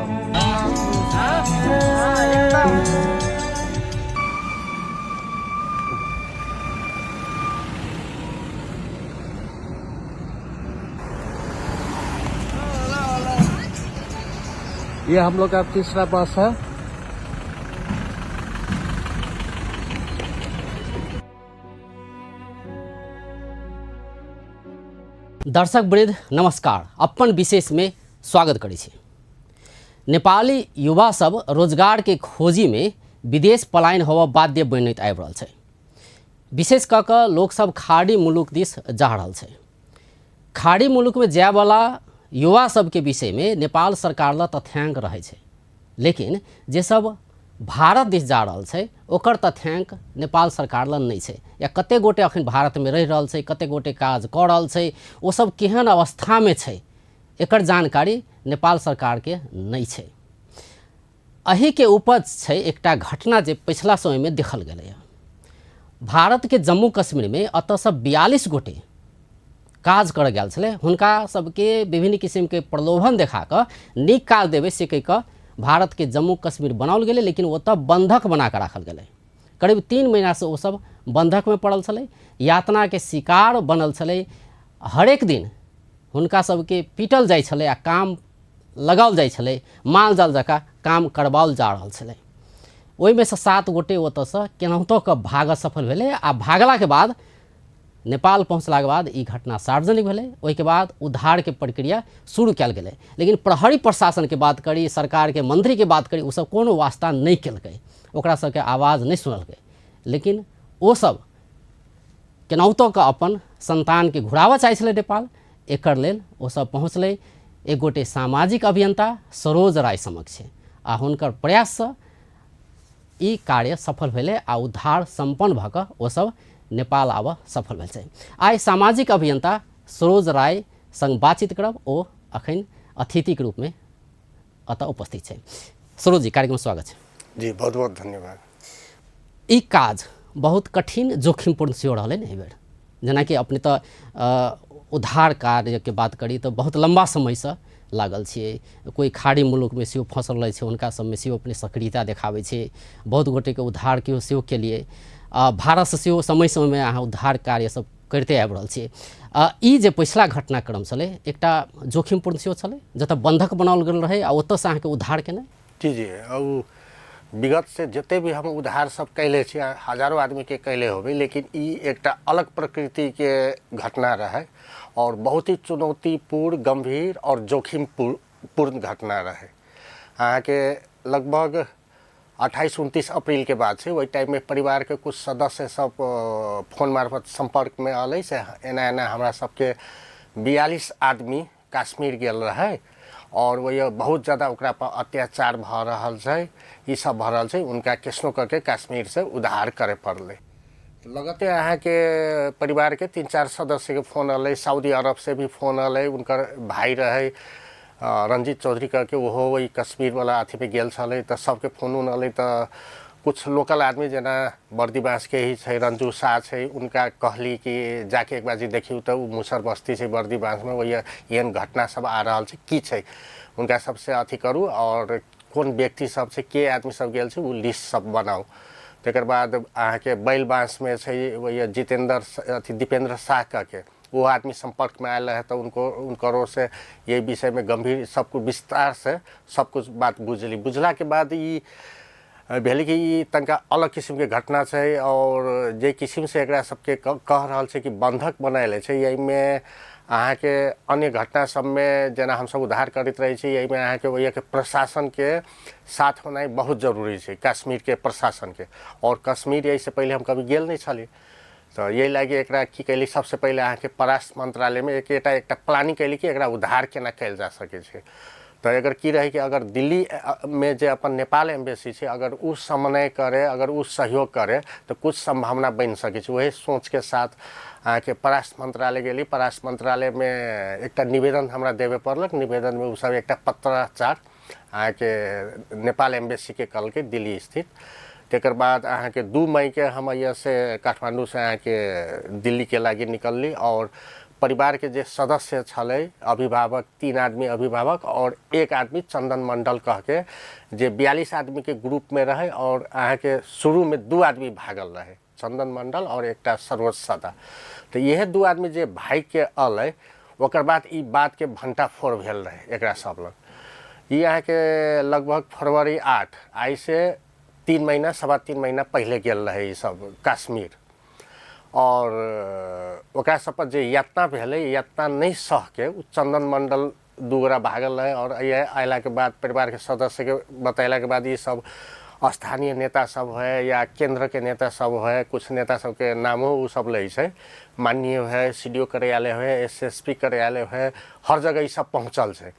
ये हम लोग का तीसरा बस है। दर्शक वृद्ध नमस्कार, अपन विशेष में स्वागत करै छी। नेपाली युवा सब रोजगार के खोजी में विदेश पलायन होबऽ बाध्य बनैत आबि रहल छै। विशेष कऽ कऽ लोकसब खाड़ी मुलुक दिस जा रहल छै। खाड़ी मुलुकमे जायवला युवा सबके विषयमे नेपाल सरकार लग तथ्यांक रहै छै, लेकिन जे सब भारत दिस जा रहल छै ओकर तथ्यांक नेपाल सरकार लग नहि छै। या कते गोटे अखन भारतमे रहि रहल छै, कते गोटे काज कऽ रहल छै, ओ सब केहन अवस्थामे छै, एकर जानकारी नेपाल सरकारके नहि छै। एहिके उपज छै एकटा घटना जे पछिला समयमे देखल गेलैए। भारतके जम्मू कश्मीरमे एतऽसँ 42 गोटे काज करऽ गेल छलै। हुनका सबके विभिन्न किसिमके प्रलोभन देखा कऽ नीक काज देबै से कहि कऽ भारतके जम्मू कश्मीर बनाओल गेलै, लेकिन ओतऽ बन्धक बना कऽ राखल गेलै। करीब 3 महीनासँ ओसब बन्धकमे पड़ल छलै, यातनाके शिकार बनल छलै। हरेक दिन हुनका सबके पीटल जाइ छलै आ काम लगाओल जाइ छलै, माल जाल जकाँ काम करबाओल जा रहल छलै। ओहिमे सँ 7 गोटे ओतऽसँ केनाहितो कऽ भागऽ सफल भेलै आ भागलाके बाद नेपाल पहुँचलाके बाद ई घटना सार्वजनिक भेलै। ओहिके बाद उद्धारके प्रक्रिया शुरू कयल गेलै, लेकिन प्रहरी प्रशासनके बात करी, सरकारके मन्त्रीके बात करी, ओसब कोनो वास्ता नहि केलकै, ओकरा सबके आवाज नहि सुनलकै। लेकिन ओसब केनाहितो कऽ अपन सन्तानके घुराबऽ चाहै छलै नेपाल, एकर लेल ओसब पहुँचलै एक गोटे सामाजिक अभियन्ता सरोज राय समक्ष आ हुनकर प्रयाससँ ई कार्य सफल भेलै आ उद्धार सम्पन्न भऽ कऽ ओसब नेपाल आबऽ सफल भेल छै। आइ सामाजिक अभियन्ता सरोज राय संग बातचीत करब, ओ अखन अतिथिके रूपमे एतऽ उपस्थित छै। सरोज जी, कार्यक्रम स्वागत छै। जी, बहुत बहुत धन्यवाद। ई काज बहुत कठिन जोखिमपूर्ण सेहो रहलै ने एहिबेर। जेनाकि अपने तऽ उद्धार कार्यके बात करी तऽ बहुत लम्बा समयसँ लागल छियै। कोइ खाड़ी मुलुकमे सेहो फँसल रहै छै, हुनका सबमे सेहो अपने सक्रियता देखाबै छै। बहुत गोटेके उद्धार सेहो केलियै। भारतसँ सेहो समय समयमे अहाँ उद्धार कार्य सब करिते आबि रहल छियै। ई जे पछिला घटनाक्रम छलै एकटा जोखिमपूर्ण सेहो छलै, जतऽ बन्धक बनाओल गेल रहै आ ओतऽसँ अहाँके उद्धार केनाइ। जी जी, ओ विगत से जते भी हम उद्धार सब कैले छी, हजारों आदमी के कैले होबै, लेकिन ई एकटा अलग प्रकृति के घटना रहे और बहुत ही चुनौतीपूर्ण, गंभीर और जोखिमपूर्ण घटना रहे। अहाँके लगभग 28-29 अप्रैल के बात छै। ओहि टाइम में परिवार के कुछ सदस्य सब फोन मार्फत संपर्क में अलै से एना एना हमरा सबके 42 आदमी कश्मीर गेल रहै और वही बहुत ज़्यादा ओकरा पर अत्याचार भऽ रहल छै, ई सब भऽ रहल छै, उनका केसनो करके कश्मीर से उद्धार करे पड़लै। लगते अहाँके परिवार के 3-4 सदस्य के फोन अलै, सऊदी अरब से भी फोन अलै, उनकर भाई रहै रंजीत चौधरी करके, ओहो वही कश्मीर वाला अथी पे गेल छलै, तऽ सबके फोन उन अलै। तऽ कुछ लोकल आदमी जेना बर्दीबास के ही छै, रंजू शाह छै, उनका कहली कि जाके एक बार जी देखियौ तऽ ओ मुसर बस्ती छै बर्दीबास में, वही एहन घटना सब आ रहल छै, की छै, उनका सबसे अथी करू और कोन व्यक्ति सब छै, के आदमी सब गेल छै, ओ लिस्ट सब बनाउ। तकर बाद अहाँके बैलबाँस में छै वही जितेंद्र अथी दीपेंद्र शाह के, वो आदमी संपर्क में आयल रहे, तऽ उनकरो से यही विषय में गंभीर सब कुछ विस्तार से सब कुछ बात बुझली। बुझला के बाद ई भेलै कि ई तनिका अलग किसिमके घटना छै और जे किसिमसँ एकरा सबके कह रहल छै कि बन्धक बनाएल छै, एहिमे अहाँके अन्य घटना सबमे जेना हमसब उद्धार करैत रहै छी, एहिमे अहाँके ओहिके प्रशासनके साथ होनाइ बहुत जरूरी छै, कश्मीरके प्रशासनके। और कश्मीर एहिसँ पहिले हम कभी गेल नहि छली, तऽ एहि लागि एकरा की कैली, सबसँ पहिले अहाँके परराष्ट्र मन्त्रालयमे एकटा एकटा प्लानिंग कैली कि एकरा उद्धार केना कयल जा सकै छै। तऽ एकर की रहै कि अगर दिल्ली मे जे अपन नेपाल एम्बेसी छै, अगर ओ समन्वय करे, अगर ओ सहयोग करे तऽ कुछ सम्भावना बनि सकै छै। वही सोचके साथ अहाँके परराष्ट्र मन्त्रालय गेली। परराष्ट्र मन्त्रालयमे एकटा निवेदन हमरा देबे पड़लक। निवेदनमे ओसब एकटा पत्राचार अहाँके नेपाल एम्बेसीके कहलकै दिल्ली स्थित। तकर बाद अहाँके 2 मईके हम एहिसँ काठमाण्डूसँ अहाँके दिल्लीके लागि निकलली और परिवारके जे सदस्य छलै अभिभावक, 3 आदमी अभिभावक और 1 आदमी चंदन मंडल कहके जे 42 आदमीके ग्रुपमे रहै और अहाँके शुरूमे 2 आदमी भागल रहै, चंदन मंडल और एकटा सरोज सदा। तऽ इएह 2 आदमी जे भागिके अलै ओकर बाद ई बातके भंडाफोड़ भेल रहै एकरा सब लग। ई अहाँके लगभग फरवरी 8 आइसँ 3 महीना 3.25 महीना पहिले गेल रहै ई सब कश्मीर। और ओकरा सब पर जे यातना भेलै, यातना नहि सहके ओ चंदन मंडल 2 गोरा भागल रहै। और अयलाके बाद परिवारके सदस्यके बतेलाके बाद ई सब स्थानीय नेता सब है या केंद्रके नेता सब है, कुछ नेता सबके नामो ओ सब लै छै, माननीय है, CDO कार्यालय है, SSP कार्यालय है, हर जगह ई सब पहुँचल छै।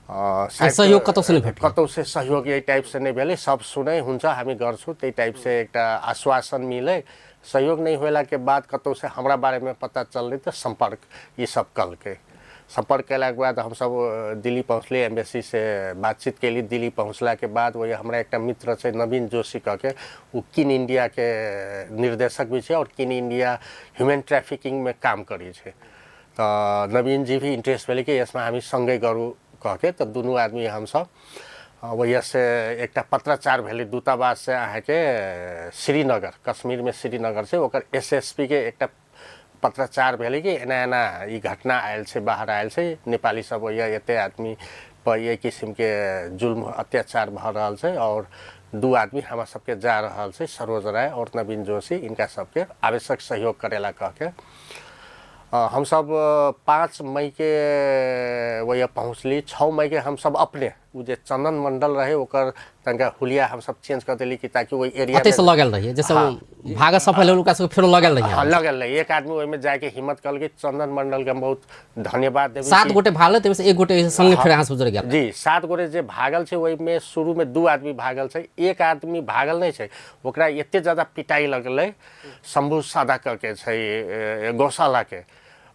सहयोग कतौसँ नहि भेटल? कतौसँ सहयोग एहि टाइपसँ नहि भेलै। सब सुनै हुन्छ हामी गर्छु त्यही टाइपसँ एकटा आश्वासन मिलै। सहयोग नहि होलाके बाद कतौसँ हमरा बारेमे पता चललै तऽ सम्पर्क ई सब कलकै। सम्पर्क कयलाके बाद हमसब दिल्ली पहुँचली, एम्बेसीसँ बातचीत कयली। दिल्ली पहुँचलाके बाद वही हमरा एकटा मित्र छै नवीन जोशी कहके, ओ किन इण्डियाके निर्देशक भी छै और किन इण्डिया ह्युमन ट्राफिकिङमे काम करै छै। तऽ नवीन जी भी इन्ट्रेस्ट भेलै कि यसमा हामी सँगै गरौँ कहके। तऽ दुनू आदमी हमसब वहीसँ एकटा पत्राचार भेलै दूतावाससँ अहाँके श्रीनगर, कश्मीरमे श्रीनगर छै, ओकर SSP के एकटा पत्राचार भेलै कि एना एना ई घटना आयल छै, बाहर आयल छै, नेपाली सब वही एते आदमी पर एहि किसिमके जुल्म अत्याचार भऽ रहल छै और 2 आदमी हमरा सबके जा रहल छै, सरोज राय और नवीन जोशी, इनका सबके आवश्यक सहयोग करेला कहके। हमसब 5 मई के वही पहुँचली। 6 मई के हमसब अपने ओ जे चंदन मंडल रहे ओकर तनिका हुलिया हमसब चेंज कर देली कि ताकि ओहि एरिया ओतै से लगल रहिए, जैसे भागत सफल होल ओकरा सबके फेरो लगल रहिए। हाँ, लगल रहिए। एक आदमी ओहिमे जाके हिम्मत कलकै। चंदन मंडल के हम बहुत धन्यवाद देबै। 7 गोटे भागल ताहिमे से 1 गोटे संगे फेर अहाँ सब जुड़ि गेल। जी, 7 गोटे जे भागल छै ओहिमे शुरूमे 2 आदमी भागल छै, 1 आदमी भागल नहि छै, ओकरा एते ज्यादा पिटाइ लगलै शंभू सादा करके छै गौशालाके,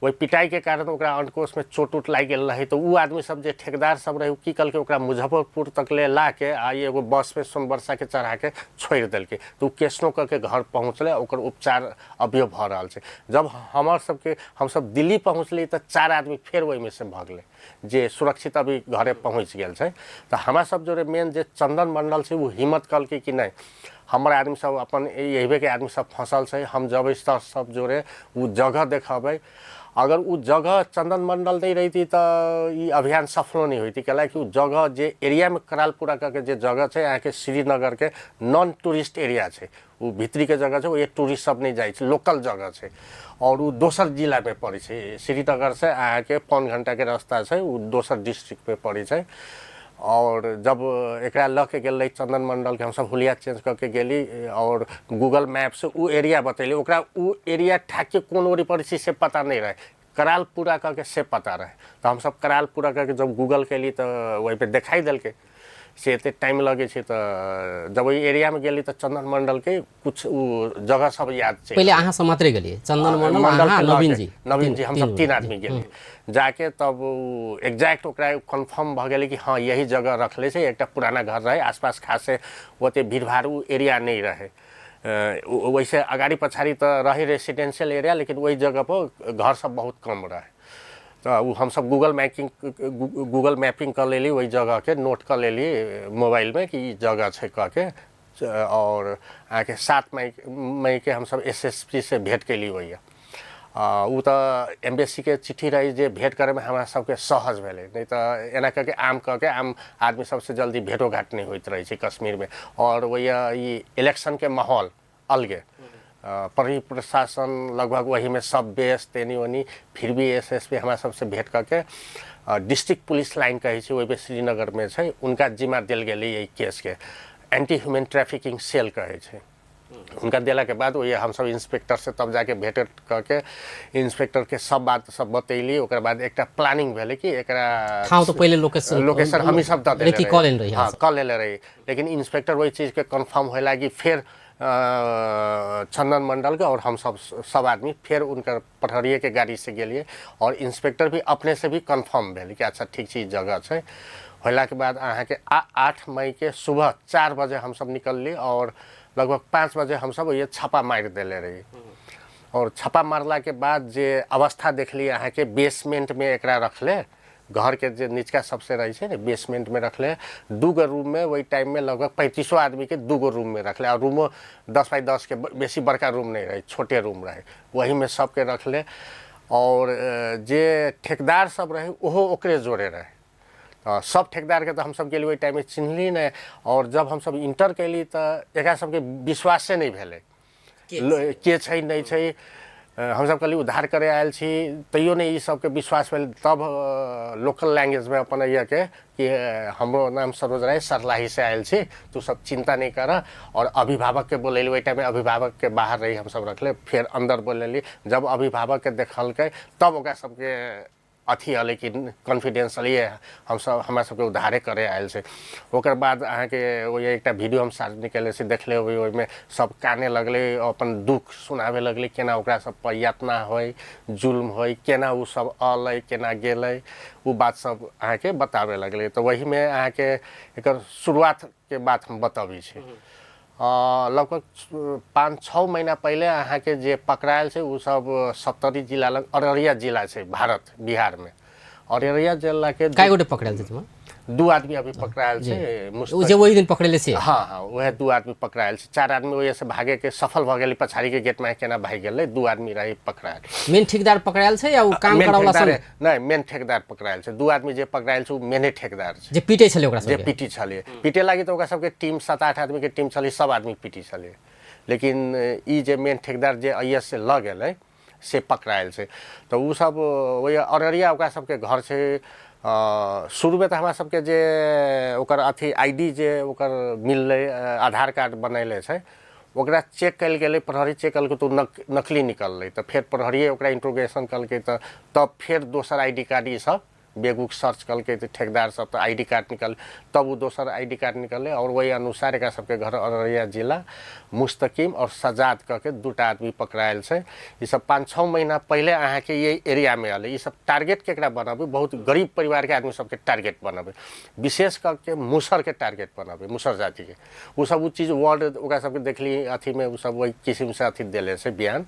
ओहि पिटाइके कारण ओकरा अंडकोशमे चोट उट लागि गेल रहै। तऽ ओ आदमी सब जे ठेकेदार सब रहै ओ की कलकै, ओकरा मुजफ्फरपुर तक ले लाके आ एगो बसमे सोनबरसाके चढ़ाके छोड़ि देलकै। तऽ ओ केसनो कऽ के घर पहुँचलै, ओकर उपचार अभियो भऽ रहल छै। जब हमर सबके हमसब दिल्ली पहुँचली तऽ 4 आदमी फेर ओहिमे से भगलै जे सुरक्षित अभी घरे पहुँच गेल छै। तऽ हमरा सब जोड़े मेन जे चंदन मंडल छै ओ हिम्मत कलकै कि नहि हमर आदमी सब अपन एहिबेके आदमी सब फँसल छै, हम जबै सब जोड़े ओ जगह देखबै। अगर ओ जगह चंदन मंडल नहि रहिती तऽ ई अभियान सफलो नहि होइती, कैलाकि ओ जगह जे एरियामे करालपुरा करके जे जगह छै अहाँके श्रीनगरके नॉन टूरिस्ट एरिया छै, ओ भितरीके जगह छै, ओहि टूरिस्ट सब नहि जाइ छै, लोकल जगह छै और ओ दोसर जिलामे पड़ै छै। श्रीनगरसँ अहाँके 0.75 घण्टाके रास्ता छै, ओ दोसर डिस्ट्रिक्टमे पड़ै छै। और जब एकरा लऽ के गेल रही चंदन मंडलके, हमसब हुलिया चेंज कऽ के गेली और गूगल मैपसँ ओ एरिया बतेली, ओकरा ओ एरिया ठाकके कोन ओरी पड़ै छै से पता नहि रहै, करालपुरा कऽ के से पता रहै। तऽ हमसब करालपुरा कऽ के जब गूगल केली तऽ ओहिपर देखाइ देलकै से एते टाइम लगै छै। तऽ जब ओहि एरियामे गेली तऽ चंदन मंडलके कुछ ओ जगह सब याद छै। पहिले अहाँ सब मात्रे गेलियै, चंदन मंडल, अहाँ, नवीन जी, नवीन जी, हमसब 3 आदमी गेलियै जाके। तब ओ एग्जैक्ट ओकरा कन्फर्म भऽ गेलै कि हाँ यही जगह रखले छै। एकटा पुराना घर रहै, आसपास खासे ओते भीड़भाड़ ओ एरिया नहि रहै, वैसे अगाडि पछाडि तऽ रहै रेसिडेंशियल एरिया, लेकिन ओहि जगह पर घर सब बहुत कम रहै। तऽ ओ हमसब गूगल मैपिंग कऽ लेली, ओहि जगहके नोट कऽ लेली मोबाइलमे कि ई जगह छै कहके। और अहाँके 7 मई के हमसब SSP से भेंट केली ओहिया। ओ तऽ एम्बेसीके चिट्ठी रहै जे भेंट करैमे हमरा सबके सहज भेलै, नहि तऽ एना कऽ के आम कऽ के आम आदमी सबसँ जल्दी भेंटो घाट नहि होइत रहै छै कश्मीरमे। और ओहिया ई इलेक्शनके माहौल अलगे, प्रहरी प्रशासन लगभग वहीमे सब व्यस्त एनी ओनी, फिर भी SSP हमरा सबसँ भेंट कऽ के डिस्ट्रिक्ट पुलिस लाइन कहै छै ओहिमे श्रीनगरमे छै, उनका जिम्मा देल गेलै एहि केसके, एंटी ह्यूमन ट्रैफिकिंग सेल कहै छै। उनका देलाके बाद वही हमसब इंस्पेक्टरसँ तब जाके भेंट कऽ के इंस्पेक्टरके सब बात सब बतैली। ओकर बाद एकटा प्लानिंग भेलै कि एकरा ठाउँ तऽ पहिले लोकेशन लोकेशन हमही सब दऽ देले रही, कऽ लेने रही। हाँ, कऽ लेले रही, लेकिन इंस्पेक्टर ओहि चीजके कन्फर्म होय लागी फेर चंदन मंडलके और हम सब सब आदमी फेर उनकर प्रहरीके गाड़ी से गेलियै और इंस्पेक्टर भी अपने से भी कन्फर्म भेल कि अच्छा ठीक छै ई जगह छै। होलाके बाद अहाँके 8 मई के सुबह 4 बजे हमसब निकलली और लगभग 5 बजे हमसब ये छापा मारि देले रही। और छापा मारलाके बाद जे अवस्था देखली अहाँके, बेसमेंटमे एकरा रखले, घरके जे निचका सबसे रहै छै ने, बेसमेंटमे रखले 2 गो रूममे। ओहि टाइममे लगभग 35 आदमीके 2 गो रूममे रखले, आ रूमो 10 बाई 10 के, बेसी बड़का रूम नहि रहै, छोटे रूम रहै, वहीमे सबके रखले। और जे ठेकेदार सब रहै ओहो ओकरे जोड़े रहै। तऽ सब ठेकेदारके तऽ हमसब गेली ओहि टाइममे चिन्हली नहि। और जब हमसब इंटर कयली तऽ एकरा सबके विश्वासे नहि भेलै, के छै नहि छै। हमसब कहली उद्धार करे आयल छी, तैयो नहि ई सबके विश्वास भेल। तब लोकल लैंग्वेजमे अपन के कि हमरो नाम सरोज राय, सरलाहीसँ आयल छी, तू सब चिन्ता नहि कर। और अभिभावकके बोलेली। ओहि टाइममे अभिभावकके बाहर रही हमसब रखले, फेर अन्दर बोलेली। जब अभिभावकके देखलकै तब ओकरा सबके अथी अलै कि कॉन्फिडेंस अलै, हमसब हमरा सबके उद्धारे करे आयल छै। ओकर बाद अहाँके ओहि एकटा वीडियो हम सार्वजनिक कयले से देखले होबै, ओहिमे सब काने लगलै, अपन दुःख सुनाबे लगलै, केना ओकरा सब पर यातना होइ, जुल्म होइ, केना ओ सब अलै, केना गेलै, ओ बात सब अहाँके बताबे लगलै। तऽ वहीमे अहाँके एकर शुरुआतके बात हम बतबै छी। लगभग 5-6 महीना पहिले अहाँके जे पकड़ायल छै ओ सब सप्तरी जिला लग अररिया जिला छै भारत बिहारमे, अररिया जिलाके। कए गोटे पकड़ायल छै तुम्हार? दू आदमी अभी पकड़ायल छै। ओ जे ओहि दिन पकड़ेले से? हाँ, उएह दू आदमी पकड़ायल छै। चारि आदमी ओहिसँ भागेके सफल भऽ गेलै, पछाड़ीके गेटमे केना भागि गेलै, दू आदमी रही पकड़ायल। मेन ठेकेदार पकड़ायल छै या ओ काम मेन करऽवला ठेकेदार सब? नहि, मेन ठेकेदार पकड़ायल छै। दू आदमी जे पकड़ायल छै ओ मेने ठेकेदार छै। जे पीटे छलै ओकरा जे सबके? पीटी छलै। पीटे लागि तऽ ओकरा सबके टीम, 7-8 आदमीके टीम छलै, सब आदमी पीटी छलै, लेकिन ई जे मेन ठेकेदार जे अइए से लऽ गेलै से पकड़ायल छै। तऽ ओ सब ओहि अररिया ओकरा सबके घर छै। शुरूमे तऽ हमरा सबके जे ओकर अथी आईडी जे ओकर मिललै, आधार कार्ड बनैले छै, ओकरा चेक कयल गेलै, प्रहरी चेक केलकै तऽ ओ नकली निकललै। तऽ फेर प्रहरिए ओकरा इंट्रोगेशन केलकै तऽ तब फेर दोसर आईडी कार्ड ई सब बेगुक सर्च केलकै तऽ ठेकेदार सब तऽ आईडी कार्ड निकल, तब ओ दोसर आईडी कार्ड निकललै। आओर ओहि अनुसार एकरा सबके घर अररिया जिला, मुस्तकीम और सजाद कऽ के दूटा आदमी पकड़ायल छै। ई सब 5-6 महीना पहिले अहाँके ये एरियामे अलै। ई सब टारगेट केकरा बनाबै? बहुत गरीब परिवारके आदमी सबके टारगेट बनाबै, विशेष करके मुसरके टारगेट बनाबै, मुसर जातिके। ओ सब ओ चीज वर्ड ओकरा सबके देखली अथीमे, ओ सब ओहि किसिमसँ अथी देले छै बयान।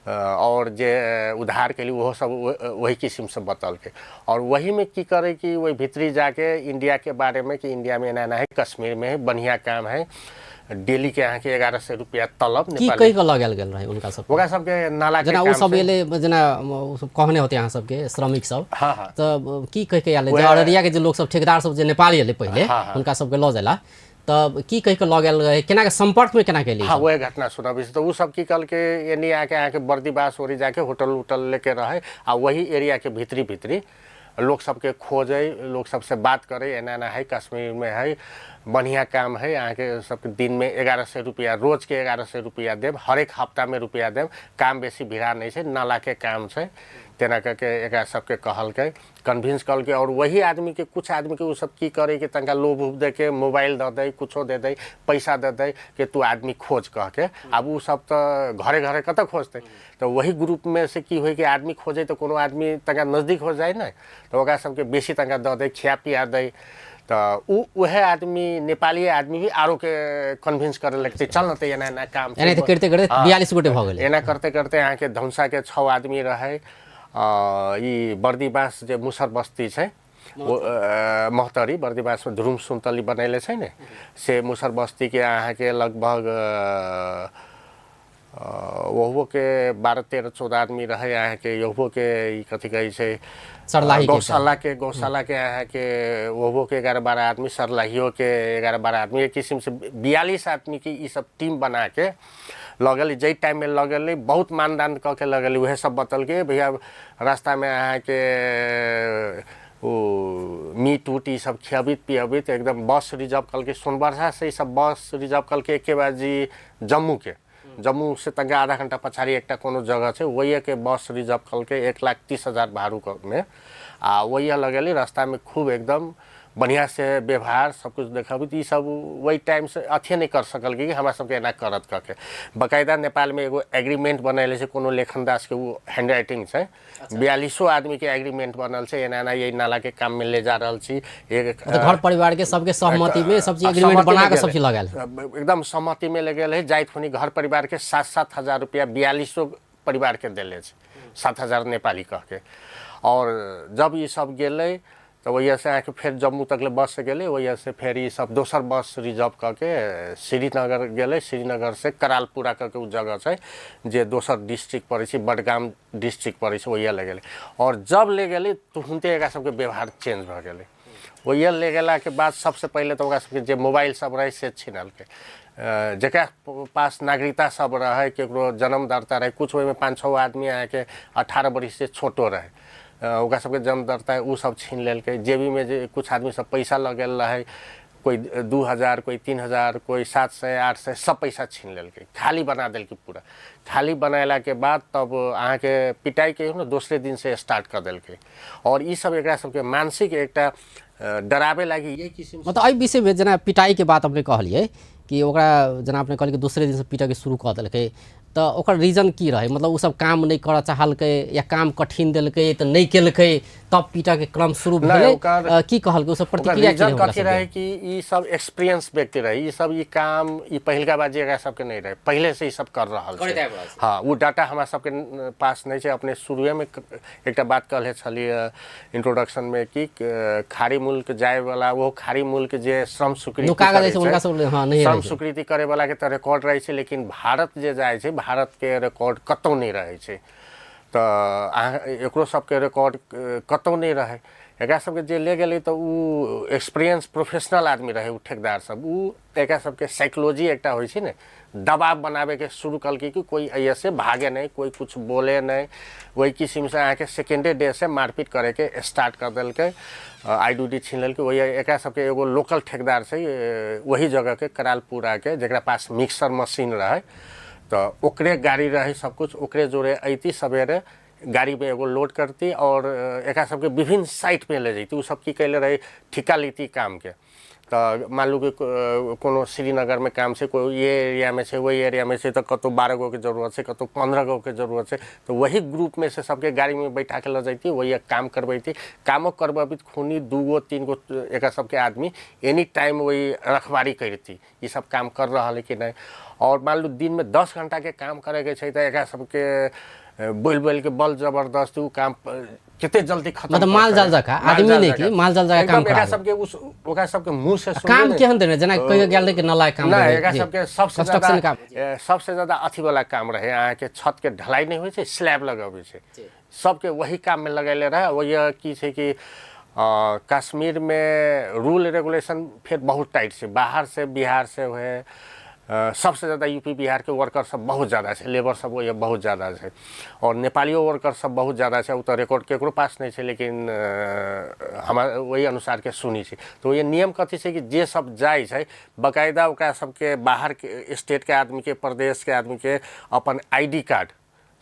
और जे उधार केली ओहो सब वही किसिमसँ बतलकै। और वहीमे की करै कि ओहि भितरी जाके इंडियाके बारेमे कि इंडियामे एना एना है, कश्मीरमे है, बढ़िआँ काम है, डेलीके अहाँके 1100 रुपैआ तलब। की नेपाली। कहि कऽ लऽ गेल गेल रहै हुनका सब? ओकरा सबके नाला के जेना ओ काम सब छै। एलै, जेना ओ सब कहने होतै अहाँ सबके श्रमिक सब, हाँ हाँ तऽ की कहि के आयल? जे अररिया के जे लोक सब, ठेकेदार सब जे नेपाली एलै पहिले, हाँ, हाँ। हुनका सबके लऽ जाइला तऽ की कहि के लऽ गेल रहै? केना के संपर्क में केना केली? हाँ, वह घटना सुनाबै छी। तऽ ओ सब की कहलकै, एनी आके अहाँके बर्दीबास ओरी जाके होटल उटल लेके रहै आ वही एरियाके भितरी भितरी लोक सबके खोजै, लोक सबसे बात करै, एना एना है, कश्मीरमे है, बढ़िआँ काम है, अहाँके सबके दिनमे 1100 रुपैआ, रोजके 1100 रुपैआ देब, हरेक हफ्तामे रुपैआ देब, काम बेसी भिड़ा नहि छै, नालाके काम छै, तेना कऽ एकरा सबके कहलकै, कन्विंस कहलकै। और वही आदमीके, कुछ आदमीके ओ सब की करै कि तनिका लोभ उभ दे के मोबाइल दऽ दै, कुछो दे दै, पैसा दे दै कि तू आदमी खोज कह के। आब ओ सब तऽ घरे घरे कतऽ खोजतै? तऽ वही ग्रुपमे से की होइ कि आदमी खोजै तऽ कोनो आदमी तनिका नजदीक हो जाइ ने, तऽ ओकरा सबके बेसी तनिका दऽ दै, खिया पिया दै, तऽ उ उएह आदमी, नेपाली आदमी भी आरोके कन्विंस करे लगतै, चल न तऽ एना एना काम छै। एनाहिते करिते करिते 42 गोटे भऽ गेलै। एना करते करते अहाँके धनुषाके 6 आदमी रहै, ई बर्दीबास जे मुसर बस्ती छै, ओ महोत्तरी बर्दीबासमे ध्रुव सुन्तली बनैले छै ने, से मुसर बस्तीके अहाँके लगभग ओहुओके 12, 13, 14 आदमी रहै। अहाँके यहुओके ई कथी कहै छै? सर्लाहीके। गौशालाके, गौशालाके अहाँके ओहुओके 11-12 आदमी, सर्लाहियोके 11-12 आदमी, एक किसिमसँ 42 आदमीके ई सब टीम बनाके लऽ गेलै। जाहि टाइममे लऽ गेलै, बहुत मानदान कऽ के लऽ गेलै। उएह सब बतलकै, भैया रास्तामे अहाँके ओ मीट उट ई सब खियाबैत पियाबैत एकदम बस रिजर्व कलकै। सोनबरसा से ई सब बस रिजर्व कलकै एके बाजी जम्मूके, जम्मू से तनिका आधा घंटा पछाड़ी एकटा कोनो जगह छै, ओहिके बस रिजर्व कलकै 1,30,000 भाड़ूमे आ ओहि लगेली। रास्तामे खूब एकदम बढ़िआँ से व्यवहार सब कुछ देखबैत ई सब ओहि टाइम से अथिए नहि कर सकल कि हमरा सबके एना करत कऽ के। बकायदा नेपालमे एगो एग्रीमेंट बनैले छै, कोनो लेखन दासके ओ हैंड राइटिंग छै। 42 आदमीके एग्रीमेंट बनल छै, एना एना यही नालाके काममे ले जा रहल छी एक मतलब घर परिवार के सबके सहमति में सब चीज एग्रीमेंट बना के सब चीज लगायल? एकदम सहमतिमे ले गेल है। जाइत खुनी घर परिवारके 7-7 हजार रुपैआ 42 परिवारके देले छै 7,000 नेपाली कहके। और जब ई सब गेलै तऽ ओहिसँ अहाँके फेर जम्मू तकले बससँ गेलै, ओहिसँ फेर ई सब दोसर बस रिजर्व कऽ के श्रीनगर गेलै। श्रीनगरसँ करालपुरा कऽ के ओ जगह छै जे दोसर डिस्ट्रिक्ट पड़ै छै, बडगाम डिस्ट्रिक्ट पड़ै छै, ओहिया ले गेलै। और जब ले गेलै तुरन्ते एकरा सबके व्यवहार चेंज भऽ गेलै। ओहिया ले गेलाके बाद सबसँ पहिले तऽ ओकरा सबके जे मोबाइल सब रहै से छीनलकै। जकरा पास नागरिकता सब रहै, केकरो जन्म दर्ता रहै कुछ, ओहिमे 5-6 आदमी अहाँके 18 बरिससँ छोटो रहै, ओकरा सबके जन्म दर्ता ओ सब छीन लेलकै। जेबीमे जे कुछ आदमी सब पैसा लऽ गेल रहै, कोइ 2,000, कोइ 3,000, कोइ 700, 800, सब पैसा छीन लेलकै, खाली बना देलकै पूरा। खाली बनेलाके बाद तब अहाँके पिटाइ के ने दोसरे दिनसँ स्टार्ट कऽ देलकै। और ई सब एकरा सबके मानसिक एकटा डराबे लागि यही किसिम। मतलब एहि विषयमे जेना पिटाइके बात अपने कहलियै कि ओकरा जेना अपने कहलियै कि दोसरे दिनसँ पीटऽके शुरू कऽ देलकै, तऽ ओकर रीजन की रहै? मतलब ओ सब काम नहि करऽ चाहलकै या काम कठिन देलकै तऽ नहि केलकै तब पीटऽके क्रम शुरू भेलै? की कहलकै ओ सब, प्रतिक्रिया की रहै? कथी रहै कि ई सब एक्सपीरियंस व्यक्ति रहै, ई सब ई काम ई पहिलका बात जे एकरा सबके नहि रहै, पहिले से ई सब कर रहल छै। हाँ, ओ डाटा हमरा सबके पास नहि छै। अपने शुरुएमे एकटा बात कहले छलियै इंट्रोडक्शनमे कि खाड़ी मुल्क जायवला, ओहो खाड़ी मुल्क जे श्रम स्वीकृति श्रम स्वीकृति करैवलाके तऽ रिकॉर्ड रहै छै, लेकिन भारत जे जाइ छै भारतके रिकॉर्ड कतहु नहि रहै छै। तऽ अहाँ एकरो सबके रिकॉर्ड कतहु नहि रहै। एकरा सबके जे ले गेलै तऽ ओ एक्सपीरियंस प्रोफेशनल आदमी रहै ओ ठेकेदार सब। ओ एकरा सबके साइकोलॉजी एकटा होइ छै ने, दबाव बनाबैके शुरू कलकै कि कोइ एहिसँ भागे नहि, कोइ कुछ बोले नहि। ओहि किसिमसँ अहाँके सेकेंडे डे से मारपीट करैके स्टार्ट कर देलकै, I D उडी छीन लेलकै। ओहि एकरा सबके एगो लोकल ठेकेदार छै वही जगहके करालपुराके, जकरा पास मिक्सर मशीन रहै, तऽ ओकरे गाड़ी रहै सब कुछ, ओकरे जोड़े अयती सवेरे गाड़ीमे एगो लोड करती और एकरा सबके विभिन्न साइट पे ले जैती। ओ सब की कैले रहै, ठिका लेती कामके। तऽ मान लू कि कोनो श्रीनगरमे काम छै, कोइ ये एरियामे छै, ओहि एरियामे छै, तऽ कतहु 12 गोके जरूरत छै, कतहु 15 गोके जरूरत छै, तऽ वही ग्रुपमे से सबके गाड़ीमे बैठाके लऽ जैती, वही काम करबैती। कामो करबैत खूनी 2 गो 3 गो एकरा सबके आदमी एनी टाइम वही रखवारी करती, ई सब काम कर रहल है कि नहि। और मान लू दिनमे 10 घंटाके काम करैके छै तऽ एकरा सबके बोलि बोलिके बल जबरदस्ती ओ काम कते जल्दी खत्म, मतलब माल जाल जकाँ आदमी नहि कि माल जाल जकाँ काम एकरा सबके उस ओकरा सबके मुंह से काम केहन देने, जेना कहियो गेल रहे कि नाला काम नहि, एकरा सबके सबसे ज्यादा अथी वाला काम रहे अहाँके छत के ढलाई नहि होइ छै, स्लैब लगबै छै, सबके वही काममे लगैले रहे। वही की छै कि कश्मीरमे रूल रेगुलेशन फेर बहुत टाइट छै, बाहर से बिहार से हुए सबसे ज़्यादा यूपी बिहार के वर्कर सब बहुत ज़्यादा छै, लेबर सब वही बहुत ज़्यादा छै, और नेपालियो वर्कर सब बहुत ज़्यादा छै। ओ तऽ रिकॉर्ड केकरो पास नहि छै, लेकिन हमार वही अनुसार के सुनी छै। तऽ वही नियम कथी छै कि जे सब जाइ छै बकायदा ओकरा सबके बाहर के स्टेट के आदमी के, प्रदेश के आदमी के अपन ID card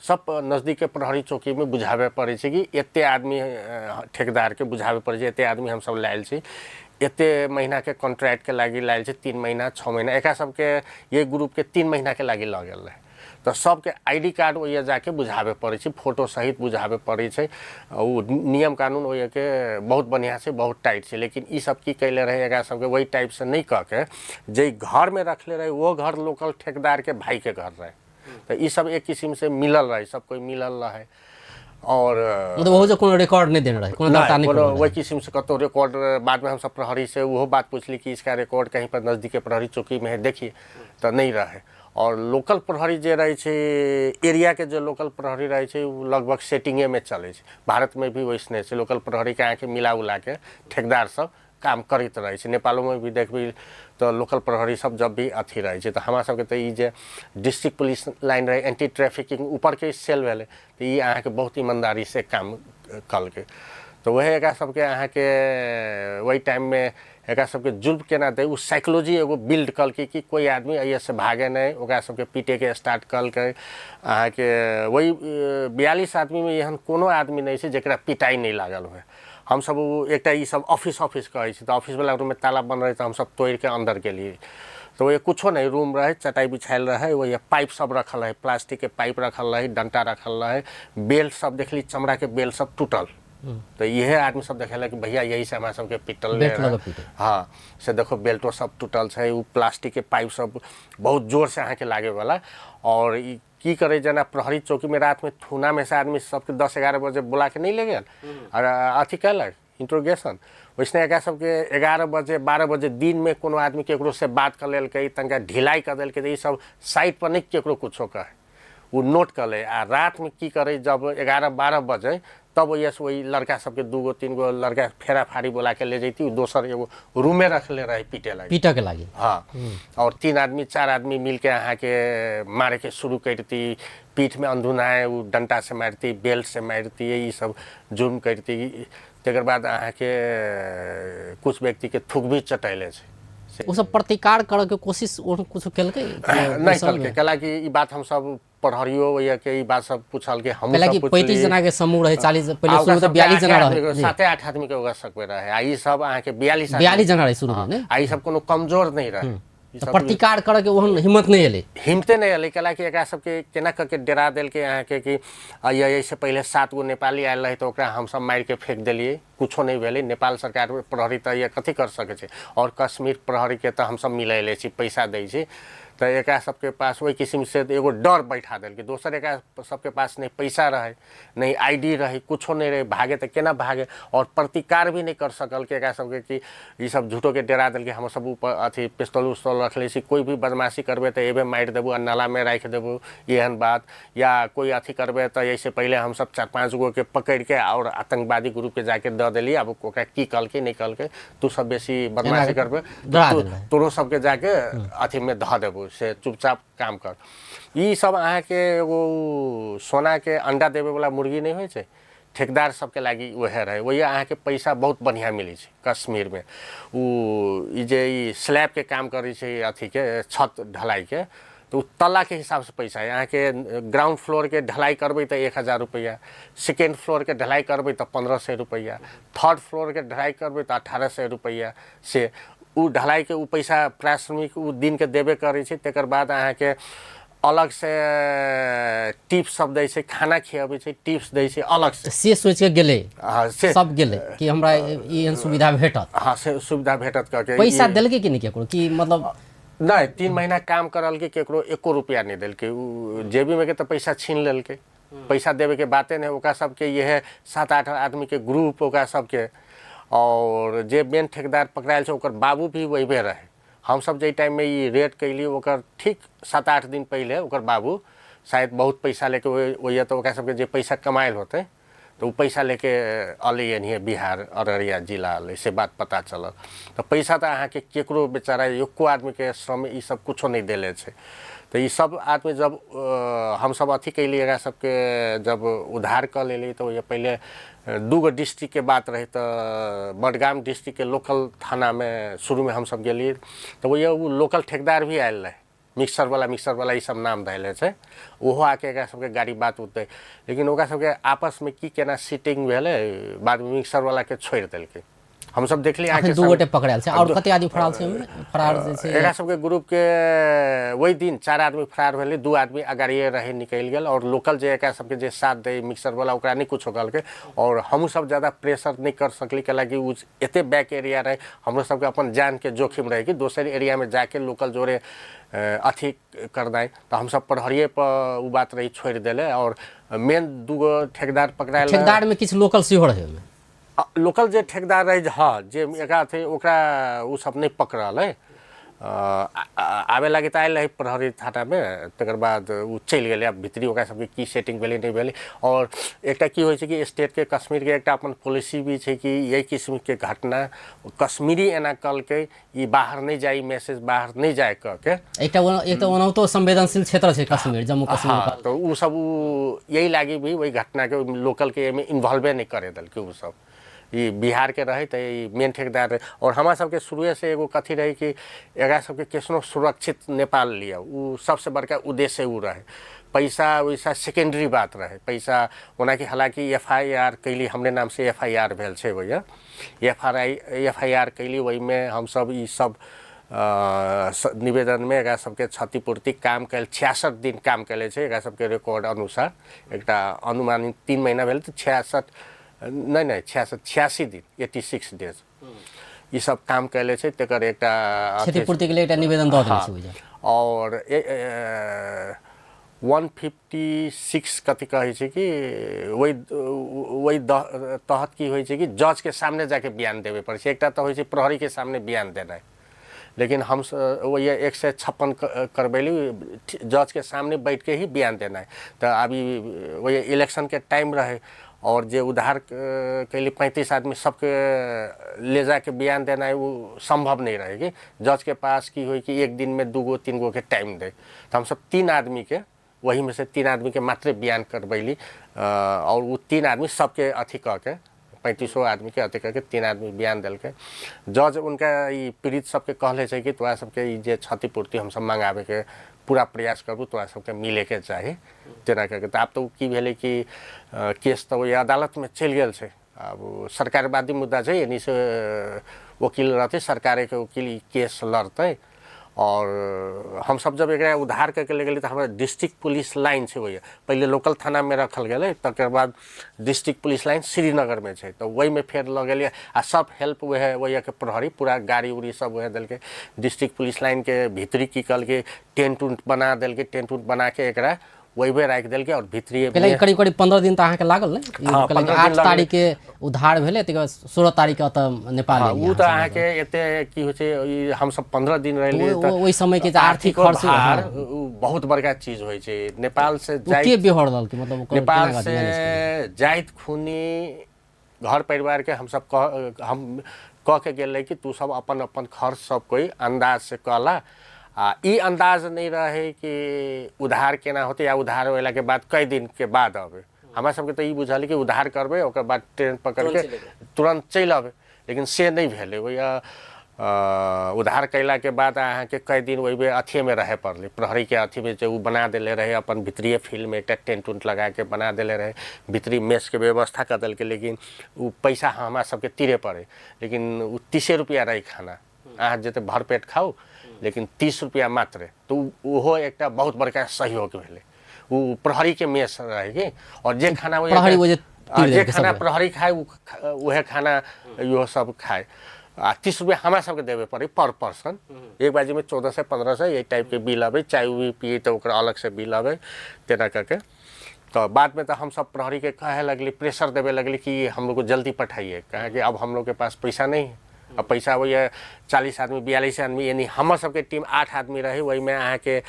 सब नजदीकके प्रहरी चौकीमे बुझाबे पड़ै छै कि एते आदमी ठेकेदारके बुझाबे पड़ै छै, एते आदमी हमसब लायल छी, एते महीनाके कॉन्ट्रैक्टके लागि लायल छी, 3 महीना 6 महीना, एकरा सबके ये ग्रुपके 3 महीनाके लागि लऽ गेल रहै। तऽ सबके ID card ओहिया जाके बुझाबे पड़ै छै, फोटो सहित बुझाबे पड़ै छै। ओ नियम कानून ओहियाके बहुत बढ़िआँ छै, बहुत टाइट छै। लेकिन ई सब की कैले रहै, एकरा सबके वही टाइपसँ नहि कऽ के जे घरमे रखले रहै वो घर लोकल ठेकेदारके भाइके घर रहै। तऽ ई सब एक किसिम से मिलल रहै, सब कोइ मिलल रहै। और मतलब ओहो जे कोनो रिकॉर्ड नहि देने रहै, कोनो दर्ता नहि कोनो वही किसिम से कतहु रिकॉर्ड। बादमे हमसब प्रहरी से ओहो बात पुछली कि इसका रिकॉर्ड कहीं पर नजदीके प्रहरी चौकी में है देखिए, तऽ नहि रहै। और लोकल प्रहरी जे रहै छै, एरियाके जे लोकल प्रहरी रहै छै ओ लगभग सेटिंगेमे चलै छै। भारतमे भी वैसने छै, लोकल प्रहरीके अहाँके मिला उलाके ठेकेदार सब काम करैत रहै छै। नेपालोमे भी देखबै तऽ लोकल प्रहरी सब जब भी अथी रहै छै। तऽ हमरा सबके तऽ ई जे डिस्ट्रिक्ट पुलिस लाइन रहै, एंटी ट्रैफिकिंग ऊपरके सेल भेलै, तऽ ई अहाँके बहुत ईमानदारीसँ काम कलकै। तऽ वएह एकरा सबके अहाँके ओहि टाइममे एकरा सबके जुल्म केना दै, ओ साइकोलॉजी एगो बिल्ड कलकै कि कोइ आदमी एहिसँ भागे नहि, ओकरा सबके पीटैके स्टार्ट कलकै। अहाँके वही 42 आदमीमे एहन कोनो आदमी नहि छै जकरा पिटाइ नहि लागल होइ। हमसब ओ एकटा ई सब ऑफिस ऑफिस कहै छै, तऽ ऑफिसवला रूममे ताला बन्द रहै, तऽ हमसब तोड़िके अन्दर गेलियै। तऽ ओहि कुछो नहि रूम रहै, चटाइ बिछायल रहै, ओहि पाइप सब रखल रहै, प्लास्टिकके पाइप रखल रहै, डंटा रखल रहै, बेल्ट सब देखली, चमड़ाके बेल्ट सब टूटल। तऽ इहे आदमी सब देखेलक कि भैया यही से हमरा सबके पिटल। हाँ, से देखो बेल्टो सब टूटल छै, ओ प्लास्टिकके पाइप सब बहुत जोरसँ अहाँके लागैवला। और ई की करै, जेना प्रहरी चौकीमे रातिमे थूनामे से आदमी सबके 10-11 बजे बुला के नहि ले गेल आओर अथी कयलक इंट्रोगेशन, वैसने एकरा सबके 11 बजे 12 बजे दिनमे कोनो आदमी केकरो से बात कऽ लेलकै, तनिका ढिलाइ कऽ देलकै, तऽ ई सब साइड पर नहि केकरो कुछो कहै, ओ नोट कऽ लै। आ रातिमे की करै, जब 11-12 बजे तब ओहिसँ ओहि लड़का सबके 2-3 गो लड़का फेरा फाड़ी बोला के ले जैती, दोसर एगो रूमे रखले रहे पीटे लागी, पीटऽ के लागी। हाँ, और 3 आदमी 4 आदमी मिलके अहाँके मारे के शुरू करती, पीठमे अंधुनाए ओ डंटा से मारती, बेल्ट से मारती, ई सब जुर्म करती। तकर बाद अहाँके कुछ व्यक्तिके थूक भी चटैले छै। ओ सब प्रतिकार करऽ के कोशिश कुछ केलकै नहि केलकै, कैला कि ई बात हमसब प्रहरियो के ई बात सब पूछलकै, हमहूँ सब पूछलियै। 35 जना के समूह रहे, 40 पहिले शुरू तऽ 42 जना रहे, 7-8 आदमी के ओकरा सकबे रहे, आ ई सब अहाँके 42 जना रहे शुरू में ने, आ ई सब कोनो कमजोर नहि रहे, तऽ प्रतिकार करऽ के ओहन हिम्मत नहि एलै, हिम्मते नहि एलै। कैला कि एकरा सबके केना कऽ के डरा देलकै अहाँके कि एहिसँ पहिले 7 गो नेपाली आयल रहै तऽ ओकरा हमसब मारिके फेंक देलियै, कुछो नहि भेलै। नेपाल सरकार प्रहरी तऽ कथी कर सकै छै, आओर कश्मीर प्रहरीके तऽ हमसब मिलैले छी, पैसा दै छी, तऽ एकरा सबके पास ओहि किसिमसँ एगो डर बैठा देलकै। दोसर एकरा सबके पास नहि पैसा रहै, नहि I D रहै, कुछो नहि रहै, भागे तऽ केना भागे, आओर प्रतिकार भी नहि कर सकलकै एकरा सबके कि ई सब झूठोके डरा देलकै। हमसब ऊपर अथी पिस्तौल उस्तौल रखले छी, कोइ भी बदमाशी करबै तऽ एबे मारि देबू आ नालामे राखि देबू, एहन बात, या कोइ अथी करबै तऽ एहिसँ पहिले हमसब 4-5 गोके पकड़िके आओर आतंकवादी ग्रुपके जाके दऽ देलियै। आब ओकरा की कहलकै नहि कहलकै, तू सब बेसी बदमाशी करबै तोरो सबके जाके अथीमे धऽ देबू, से चुपचाप काम कर। ई सब अहाँके एगो सोनाके अंडा देबैवला मुर्गी नहि होइ छै, ठेकेदार सबके लागि उएह रहै। ओहि अहाँके पैसा बहुत बढ़िआँ मिलै छै कश्मीरमे। ओ ई जे ई स्लैबके काम करै छै अथीके छत ढलाइके, तऽ ओ तल्लाके हिसाबसँ पैसा है। अहाँके ग्राउंड फ्लोरके ढलाइ करबै तऽ 1000 रुपैआ, सेकेंड फ्लोरके ढलाइ करबै तऽ 1500 रुपैआ, थर्ड फ्लोरके ढलाइ करबै तऽ 1800 रुपैआ से ओ ढलाइके ओ पैसा प्राश्रमिक ओ दिनके देबे करै छै। तकर बाद अहाँके अलगसँ टिप्स सब दै छै, खाना खियाबै छै, टिप्स दै छै अलग से सोचि के गेलै, से सब गेलै कि हमरा एहन सुविधा भेटत। हाँ, से सुविधा भेटत कह के पैसा देलकै कि नहि केकरो, कि मतलब नहि 3 महीना काम करलकै केकरो एको रुपैआ नहि देलकै, ओ जेबीमे के तऽ पैसा छीन लेलकै, पैसा देबेके बाते नहि। ओकरा सबके इएह 7-8 आदमीके ग्रुप ओकरा सबके, और जे मेन ठेकेदार पकड़ायल छै ओकर बाबू भी वहीबे रहे। हमसब जाहि टाइममे ई रेड कैली ओकर ठीक 7-8 दिन पहिले ओकर बाबू शायद बहुत पैसा लेके ओहि तऽ ओकरा सबके जे पैसा कमायल होतै तऽ ओ पैसा लेके अलै एनाहिए बिहार अररिया जिला अलै, से बात पता चलल। तऽ पैसा तऽ अहाँके केकरो बेचारा एको आदमीके श्रम ई सब कुछो नहि देले छै। तऽ ई सब आदमी जब हमसब अथी कैली एकरा सबके जब उधार कऽ लेली तऽ ओहि पहिले 2 गो डिस्ट्रिक्टके बात रहै, तऽ बडगाम डिस्ट्रिक्टके लोकल थानामे शुरूमे हमसब गेलियै तऽ ओहि ओ लोकल ठेकेदार भी आयल रहै, मिक्सर वाला ई सब नाम धैले छै, ओहो आके एकरा सबके गाड़ी बात उतै, लेकिन ओकरा सबके आपसमे की केना सीटिंग भेलै, बादमे मिक्सर वालाके छोड़ि देलकै। हमसब देखली अहाँके 2 गोटे पकड़ायल छै, आओर कते आदमी फरार छै ओहिमे? फरार जे छै एकरा सबके ग्रुपके ओहि दिन 4 आदमी फरार भेलै, 2 आदमी अगाड़िए रहै निकलि गेल, आओर लोकल जे एकरा सबके जे साथ दै मिक्सर वाला ओकरा नहि कुछो कहलकै, आओर हमहूँ सब ज्यादा प्रेशर नहि कर सकली, कैलाकि ओ एते बैक एरिया रहै, हमरो सबके अपन जानके जोखिम रहै कि दोसर एरियामे जाके लोकल जोरे अथी करनाइ, तऽ हमसब प्रहरिए पर ओ बात रही छोड़ि देलै। आओर मेन 2 गो ठेकेदार पकड़ायल, ठेकेदारमे किछु लोकल सेहो रहै ओहिमे, लोकल जे ठेकेदार रहै, हँ जे एकरा अथी ओकरा ओ सब नहि पकड़ल है, आबे लागि तऽ आयल रहै प्रहरी थानामे, तकर बाद ओ चलि गेलै। आब भितरी ओकरा सबके की सेटिंग भेलै नहि भेलै। आओर एकटा की होइ छै कि स्टेटके कश्मीरके एकटा अपन पॉलिसी भी छै कि एहि किस्मके घटना कश्मीरी एना कहलकै ई बाहर नहि जाइ, मैसेज बाहर नहि जाय कह के। एकटा एक ओनाहितो संवेदनशील क्षेत्र छै कश्मीर, जम्मू कश्मीर। हाँ, तऽ ओ सब ओ यही लागि भी ओहि घटनाके लोकलके एहिमे इन्वॉल्वे नहि करे देलकै ओ सब। ई बिहारके रहै तऽ ई मेन ठेकेदार रहै। आओर हमरा सबके शुरुएसँ एगो कथी रहै कि एकरा सबके कैसनो सुरक्षित नेपाल लिअ, ओ सबसँ बड़का उद्देश्य ओ रहै। पैसा वैसा सेकेंडरी बात रहै, पैसा ओनाकि हालाँकि FIR कैली, हमरे नामसँ FIR भेल छै भैया, FIR कैली, ओहिमे हमसब ई सब निवेदनमे एकरा सबके क्षतिपूर्ति काम कयल 66 दिन काम कयले छै एकरा सबके रिकॉर्ड अनुसार, एकटा अनुमानित 3 महीना भेल तऽ 66 नहि 86 दिन 86 डेज ई सब काम कयले छै, तकर एकटा क्षतिपूर्तिके लिए एकटा निवेदन दऽ देने छै। और 156 कथी कहै छै कि ओहि ओहि तहत की होइ छै कि जजके सामने जाके बयान देबे पड़ै छै। एकटा तऽ होइ छै प्रहरीके सामने बयान देनाइ, लेकिन हम वही 156 करबैली, जजके सामने बैठ के ही बयान देनाइ। तऽ अभी वही इलेक्शनके टाइम रहे और जे उधार कैली 35 आदमी सबके ले जाके बयान देनाइ वो संभव नहीं रहे कि जज के पास की होइ कि एक दिन में 2 गो 3 गो के टाइम दे। तो हम सब 3 आदमी के वही में से 3 आदमी के मात्र बयान करबैली और वो 3 आदमी सबके अथी कह के 35 आदमी के अथी करके 3 आदमी बयान देलकै। जज उनका ई पीड़ित सबके कहले छै कि तोरा सबके ई जे क्षतिपूर्ति हमसब मंगाबे के पूरा प्रयास करबू, तोरा सबके मिले के चाही तेना करके। तऽ आब तऽ की भेलै कि केस तऽ ओहि अदालतमे चलि गेल छै। आब सरकारवादी मुद्दा छै, एनी से वकील रहतै, सरकारेके वकील ई केस लड़तै। और हमसब जब एकरा उधार करके ले गेली तऽ हमरा डिस्ट्रिक्ट पुलिस लाइन छै, ओहि पहिले लोकल थानामे रखल गेलै, तकर बाद डिस्ट्रिक्ट पुलिस लाइन श्रीनगरमे छै, तऽ ओहिमे फेर लऽ गेलियै आ सब हेल्प वएह वहीके प्रहरी पूरा गाड़ी उड़ी सब वएह देलकै। डिस्ट्रिक्ट पुलिस लाइनके भीतरी की कहलकै टेंट उंट बना देलकै, टेंट उंट बनाके एकरा ओहिमे राखि देलकै और भीतरी करीब करीब 15 दिन तऽ अहाँके लागल ने? 8 तारीख के उधार भेलै, तकर बाद 16 तारीख के ओतऽ नेपाल। ओ तऽ अहाँके एते की होइ छै, हमसब 15 दिन रहलियै तऽ ओहि समय के आर्थिक खर्च बहुत बड़का चीज होइ छै। नेपाल से के बिहोर देलकै, मतलब नेपाल से जाइत खूनी घर परिवार के हमसब कह हम कह के गेल कि तू सब अपन अपन खर्च सब कोई अंदाज से कहला। आ ई अंदाज नहीं रहे कि उधार केना होतै या उधार होलाके बाद कई दिन के बाद अबै। हमरा सबके तऽ ई बुझल कि उधार करबै ओकर बाद ट्रेन पकड़के तुरंत चलि अबै, लेकिन से नहि भेलै। ओहि उधार कयलाके बाद अहाँके कई दिन ओहिमे अथिएमे रहै पड़लै, प्रहरीके अथीमे जे ओ बना देले रहै अपन भीतरीय फील्डमे एकटा टेंट उंट लगाके बना देले रहै, भीतरी मेसके व्यवस्था कऽ देलकै, लेकिन ओ पैसा हमरा सबके तीरे पड़ै। लेकिन ओ 30 रुपैआ रहै खाना, अहाँ जते भर पेट खाउ लेकिन 30 रुपैआ मात्र। तऽ ओहो एकटा बहुत बड़का सहयोग भेलै। ओ प्रहरीके मेस रहै कि, और जे खाना जे खाना प्रहरी खाए उहे खाना इहो सब खाए। आ 30 रुपैआ हमरा सबके देबे पड़ै पर पर्सन। एक बाजीमे 1400 1500 एहि टाइपके बिल अबै, चाय उई पिए तऽ ओकरा अलगसँ बिल अबै तेना करके। तो बाद में तो हम सब प्रहरी के कहे लगली, प्रेशर देवे लगली कि हम लोग को जल्दी पठाइए, कहे कि अब हम लोग के पास पैसा नहीं है। अब पैसा वही 40 आदमी 42 आदमी, यानी हमर सबके टीम 8 आदमी रहे, वहीमे अहाँके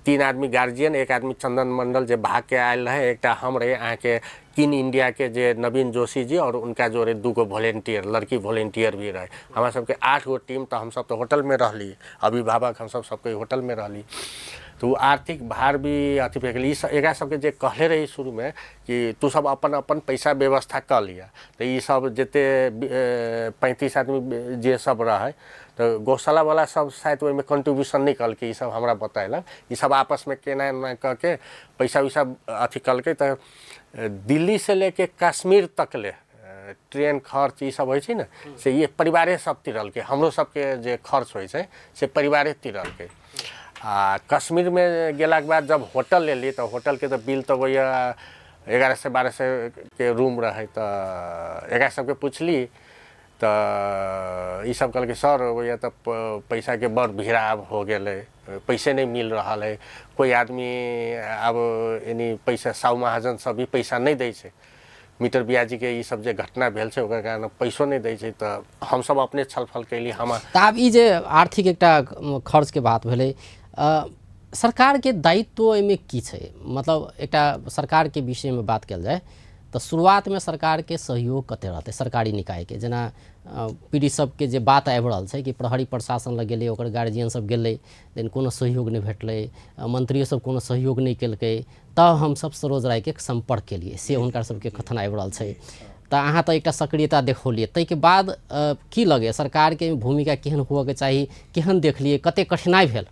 3 आदमी गार्जियन, 1 आदमी चंदन मंडल जे भाग के आयल रहे, एकटा हम रहे अहाँके किन इंडिया के जे नवीन जोशी जी और उनका जोरे 2 गो वॉलेंटियर लड़की वॉलेंटियर भी रहे। हमरा सबके 8 गो टीम। तो हमसब तो होटल में रहली, अभिभावक हमसब सबके होटल में रहली। तो वो आर्थिक भार भी अथी भए गेल। ई एकरा सबके जे कहले रही शुरूमे कि तू सब अपन अपन पैसा व्यवस्था कऽ लिअ, तऽ ई सब जते 35 आदमी जे सब रहै तऽ गौशालावला सब शायद ओहिमे कंट्रीब्यूशन नहि कलकै, ई सब हमरा बतेलक। ई सब आपसमे केना एना कऽ के पैसा उैसा अथी कलकै। तऽ दिल्ली से लेके कश्मीर तक ले ट्रेन खर्च ई सब होइ छै ने, से ये परिवारे सब तिरलकै। हमरो सबके जे खर्च होइ छै से परिवारे तिरलकै। आ कश्मीरमे गेलाके बाद जब होटल लेली तऽ होटलके तऽ बिल तऽ वही 1100 1200 के रूम रहै। तऽ एकरा सबके पुछली तऽ ई सब कहलकै सर वही तऽ पैसाके बड़ भिड़ाव हो गेलै, पैसे नहीं मिल रहल है, कोई आदमी आब यानी पैसा साहु महाजन सब भी पैसा नहीं दै छै, मीटर ब्याजीके ई सब जे घटना भेल छै ओकर कारण पैसो नहि दै छै। तऽ हमसब अपने छलफल कैली। हम तऽ आब ई जे आर्थिक एकटा खर्चके बात भेलै, सरकारके दायित्व एहिमे की छै? मतलब एकटा सरकारके विषयमे बात कयल जाय तऽ शुरुआतमे सरकारके सहयोग कते रहतै सरकारी निकायके? जेना पीड़ित सबके जे बात आबि रहल छै कि प्रहरी प्रशासन लग गेलै, ओकर गार्जियन सब गेलै, लेकिन कोनो सहयोग नहि भेटलै, मंत्रियो सब कोनो सहयोग नहि केलकै, तब हमसब सरोज रायके सम्पर्क केलियै, से हुनका सबके कथन आबि रहल छै। तऽ अहाँ तऽ एकटा सक्रियता देखौलियै, ताहिके बाद की लगैए सरकारके भूमिका केहन हुअके चाही, केहन देखलियै, कतेक कठिनाइ भेल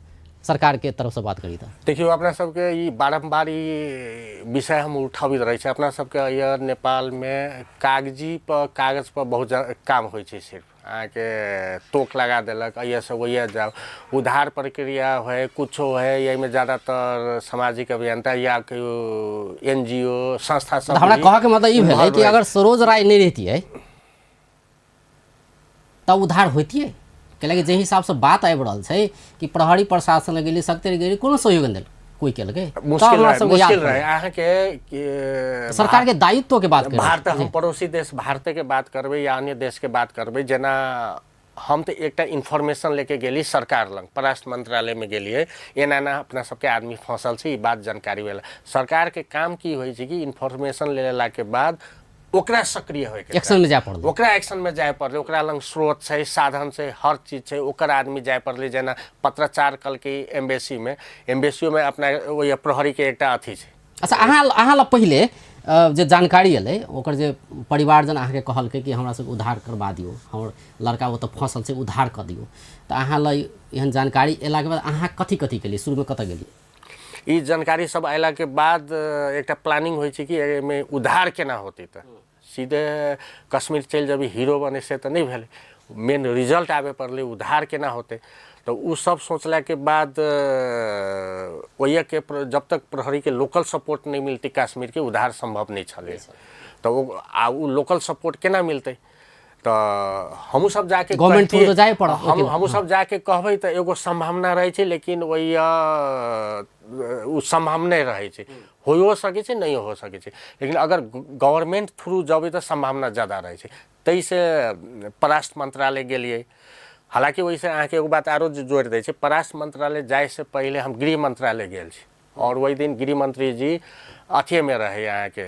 सरकारके तरफसँ बात करी तऽ? देखियौ, अपना सबके ई बारम्बार ई विषय हम उठाबैत रहै छी। अपना सबके यह नेपालमे कागजी पर कागज पर बहुत काम होइ छै। सिर्फ अहाँके तोक लगा देलक एहिसँ ओहिए जाउ, उधार प्रक्रिया होइ कुछो होइ, एहिमे ज़्यादातर सामाजिक अभियंता या केओ NGO संस्था सब। हमरा कहऽके मतलब ई भेलै कि अगर सरोज राय नहि रहितियै तब उधार होइतियै? कैलाकि जाहि हिसाबसँ बात आबि रहल छै कि प्रहरी प्रशासन गेली, सक्रिय गेली, कोनो सहयोग नहि देलक। कोई केलकै। मुश्किल रहे, मुश्किल रहे अहाँके सरकार के दायित्व के बात। भारत, हम पड़ोसी देश भारते के बात करबै या अन्य देश के बात करबै, जेना हम तऽ एकटा इन्फॉर्मेशन लेके गेली सरकार लग, परराष्ट्र मंत्रालयमे गेलियै, एना एना अपना सबके आदमी फँसल छै, ई बात जानकारी भेल। सरकारके काम की होइ छै कि इन्फॉर्मेशन लेलाके बाद ओकरा सक्रिय होइके, एक्शन में जाय पड़लै, ओकरा एक्शन में जाय पड़लै। ओकरा लग स्रोत छै, साधन छै, हर चीज छै, ओकर आदमी जाय पड़लै। जेना पत्राचार कलकै एम्बेसीमे, एम्बेसियोमे अपना ओहि प्रहरीके एकटा अथी छै। अच्छा, अहाँ लग पहिले जे जानकारी एलै, ओकर जे परिवारजन अहाँके कहलकै कि हमरा सबके उद्धार करबा दियौ, हमर लड़का ओतऽ फँसल छै, उद्धार कऽ दियौ, तऽ अहाँ लग एहन जानकारी एलाके बाद अहाँ कथी कथी केलियै, शुरूमे कतऽ गेलियै? ई जानकारी सब अयलाके बाद एकटा प्लानिंग होइ छै कि एहिमे उद्धार केना होतै। तऽ सीधे कश्मीर चलि जेबै हीरो बने से तऽ नहि भेलै, मेन रिजल्ट आबे पड़लै, उद्धार केना होतै। तऽ ओ सब सोचलाके बाद ओहिके जब तक प्रहरीके लोकल सपोर्ट नहि मिलतै कश्मीरके, उद्धार सम्भव नहि छलै। तऽ ओ आ ओ लोकल सपोर्ट केना मिलतै, तऽ हमहूँ सब जाके गवर्नमेंट थ्रू तऽ जाय पड़त। हमहूँ सब जाके कहबै तऽ एगो सम्भावना रहै छै, लेकिन ओहि ओ सम्भावने रहै छै, होइयो सकै छै, नहियो हो सकै छै। लेकिन अगर गवर्नमेंट थ्रू जेबै तऽ सम्भावना ज्यादा रहै छै। ताहिसँ परराष्ट्र मंत्रालय गेलियै। हालाँकि ओहिसँ अहाँके एगो बात आरो जोड़ि दै छै, परराष्ट्र मंत्रालय जाइसँ पहिले हम गृह मंत्रालय गेल छी, और ओहि दिन गृह मंत्री जी अथिएमे रहै, अहाँके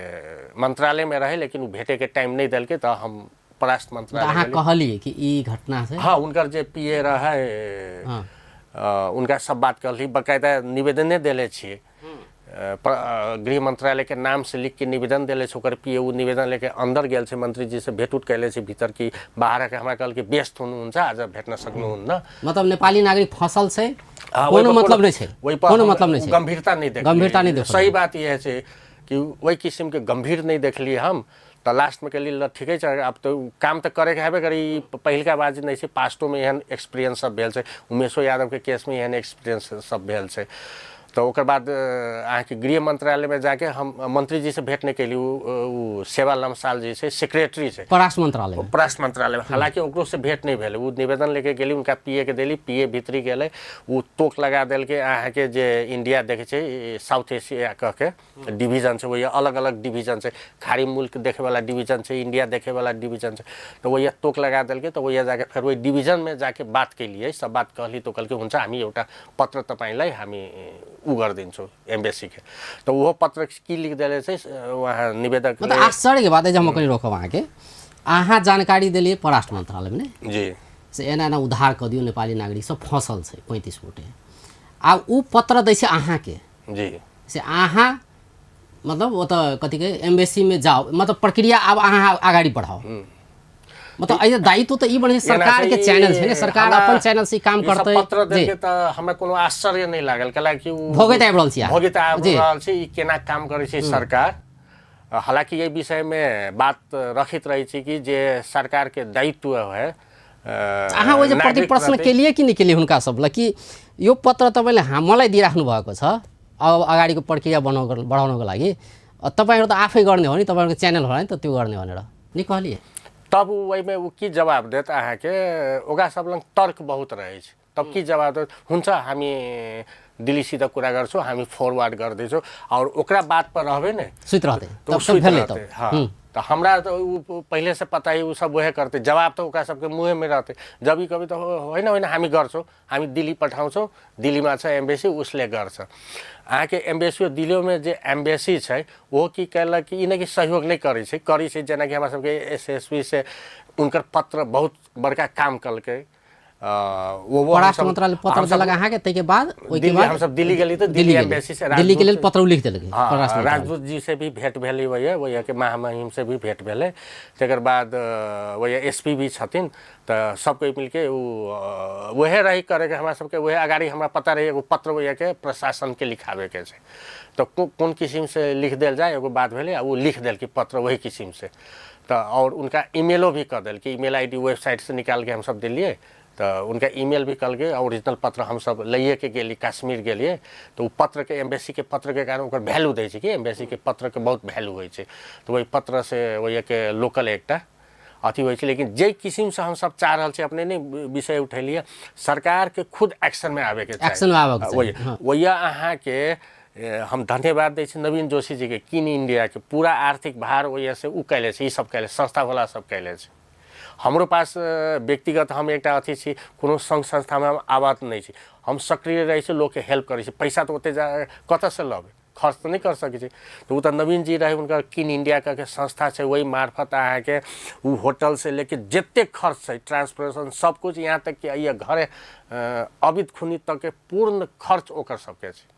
मंत्रालयमे रहै, लेकिन ओ भेटैके टाइम नहि देलकै, तऽ हम परराष्ट्र मंत्रालय। अहाँ कहलियै कि ई घटना से? हाँ, उनकर जे पी ए रहै उनका सब बात कहली, बकायदा निवेदने देले छियै, गृह मंत्रालय के नाम से लिख के निवेदन देले छै। ओकर पी ए ओ निवेदन लेके अंदर गेल छै, मंत्री जी से भेट उट कैले छै भीतर की बाहर के हमरा कहल कि व्यस्त हुनुहुन्छ, आज भेट न सक्नुहुन्न। मतलब नेपाली नागरिक फसल छै, कोनो मतलब नहि छै, कोनो मतलब नहि छै, गंभीरता नहि देख, गंभीरता नहि देख। सही बात यह छै कि ओहि किसिम के गंभीर नहीं देखलियै हम। तऽ लास्टमे कहलियै ल ठीके छै, आब तऽ काम तऽ करैके हेबे करी, पहिलका बात नहि छै, पास्टोमे एहन एक्सपीरियंस सब भेल छै, उमेशो यादवके केसमे एहन एक्सपीरियंस सब भेल छै। तऽ ओकर बाद अहाँके गृह मंत्रालयमे जाके हम मंत्री जी से भेंट नहि केली, ओ सेवा लमसाल जे छै सेक्रेटरी छै परराष्ट्र मंत्रालय, परराष्ट्र मंत्रालयमे, हालाँकि ओकरो से भेंट नहि भेलै। ओ निवेदन लेके गेली, उनका पी ए के देली, पी ए भीतरी गेलै, ओ तोक लगा देलकै अहाँके जे इंडिया देखै छै साउथ एशिया कह के डिवीजन छै, वही अलग अलग डिवीजन छै, खाड़ी मुल्क देखेवला डिवीजन छै, इंडिया देखेवला डिवीजन छै, तऽ वही तोक लगा देलकै। तऽ वही जाके फेर वही डिवीजनमे जाके बात केलियै, सब बात कहली, तऽ कहलकै हुन्छ हामी एउटा पत्र तपाईँलाई हामी उ गरिदिन्छौँ एम्बेसीके। तऽ ओहो पत्र की लिख देले छै वहाँ निवेदक। मतलब आश्चर्यके बात है जे हम कनि रोकब अहाँके, अहाँ जानकारी देलियै परराष्ट्र मंत्रालयमे ने जी, से एना एना उद्धार कऽ दियौ, नेपाली नागरिक सब फँसल छै 35 गोटे। आब ओ पत्र दै छै अहाँके जी, से अहाँ मतलब ओतऽ कथी कहै एम्बेसीमे जाउ, मतलब प्रक्रिया आब अहाँ अगाडि बढ़ाउ। मतलब एहि दायित्व तऽ ई बनै छै सरकारके चैनल छै ने, सरकार अपन चैनल से काम करतै। पत्र देलकै तऽ हमरा कोनो आश्चर्य नहि लागल, कैलाकि ओ भोगैत आबि रहल छी, भोगैत आबि रहल छै ई केना काम करै छै सरकार। हालाँकि एहि विषयमे बात रखैत रहै छै कि जे सरकारके दायित्व है। अहाँ ओहि प्रति प्रश्न केलियै कि नहि केलियै हुनका सब लग कि यो पत्र तपाईँले मलाई दिइराख्नु भएको छ, अब अगाडिको प्रक्रिया बढाउनको लागि तपाईँहरू त आफै गर्ने हो नि, तपाईँहरूको च्यानल होला नि त त्यो गर्ने भनेर नि कहलियै? तब ओहिमे ओ की जवाब देत अहाँके, ओकरा सब लग तर्क बहुत रहै छै, तब की जवाब देत, हुन्छ हामी दिल्लीसित कुरा गर्छौँ, हामी फॉरवर्ड गर्दैछौँ, और ओकरा बात पर रहबै ने सुति रहतै, तऽ सुति रहतै। हाँ, तऽ हमरा तऽ ओ पहिलेसँ पता है ओ सब उहे करतै, जवाब तऽ ओकरा सबके मुँहेमे रहतै। जब ई कहबै तऽ होइन होइन हामी गर्छौँ, हामी दिल्ली पठाउँछौँ, दिल्लीमा छ एम्बेसी, उसले गर्छ। अहाँके एम्बेसियो दिल्लीमे जे एम्बेसी छै ओहो की कयलक कि ई नहि कि सहयोग नहि करै छै, करै छै। जेनाकि हमरा सबके एस एस पी से हुनकर पत्र बहुत बड़का काम कलकै। परराष्ट्र मंत्रालय पत्र देलक अहाँके, ताहिके बाद ओहिके बाद हमसब दिल्ली गेली तऽ दिल्ली एम्बेसी से दिल्ली के लेल पत्र लिख देलकै। राजदूत जी से भी भेंट भेलै, वही के महामहिम से भी भेंट भेलै। तकर बाद वही एस पी भी छथिन, तऽ सब कोइ मिलके ओ वएह रही करैके हमरा सबके वएह अगाडि हमरा पता रहै एगो पत्र वही के प्रशासनके लिखाबैके छै, तऽ कोन किसिमसँ लिख देल जाय एगो बात भेलै, आ ओ लिख देलकै पत्र वही किसिमसँ। तऽ और उनका ईमेलो भी कऽ देलकै, ईमेल I D वेबसाइटसँ निकालिके हमसब देलियै, तऽ उनका ईमेल भी कलकै। ओरिजिनल पत्र हमसब लैएके गेली, कश्मीर गेलियै, तऽ ओ पत्रके एम्बेसीके पत्रके कारण ओकर वैल्यू दै छै कि एम्बेसीके पत्रके बहुत वैल्यू होइ छै, तऽ ओहि पत्रसँ ओहिके लोकल एकटा अथी होइ छै। लेकिन जाहि किसिमसँ हमसब चाह रहल छी, अपने नहि विषय उठेलियै, सरकारके खुद एक्शनमे आबैके चाही, वही अहाँके हम धन्यवाद दै छी नवीन जोशी जीके, किन इंडियाके पूरा आर्थिक भार ओहिसँ ओ कैले छै, ई सब कैले, संस्थावला सब कैले छै। हमरो पास व्यक्तिगत हम एकटा अथी छी, कोनो सङ्घ संस्थामे हम आबाद नहि छी, हम सक्रिय रहै छी, लोकके हेल्प करै छी। पैसा तऽ ओते जा कतऽसँ लबै, खर्च तऽ नहि कर सकै छी। तऽ ओ तऽ नवीन जी रहै, हुनकर किन इंडिया के संस्था छै, ओहि मार्फत अहाँके ओ होटलसँ लेके जतेक खर्च छै, ट्रांसपोर्टेशन सब कुछ, यहाँ तक कि अइए घरे अबित खुनी तकके पूर्ण खर्च ओकर सबके छै।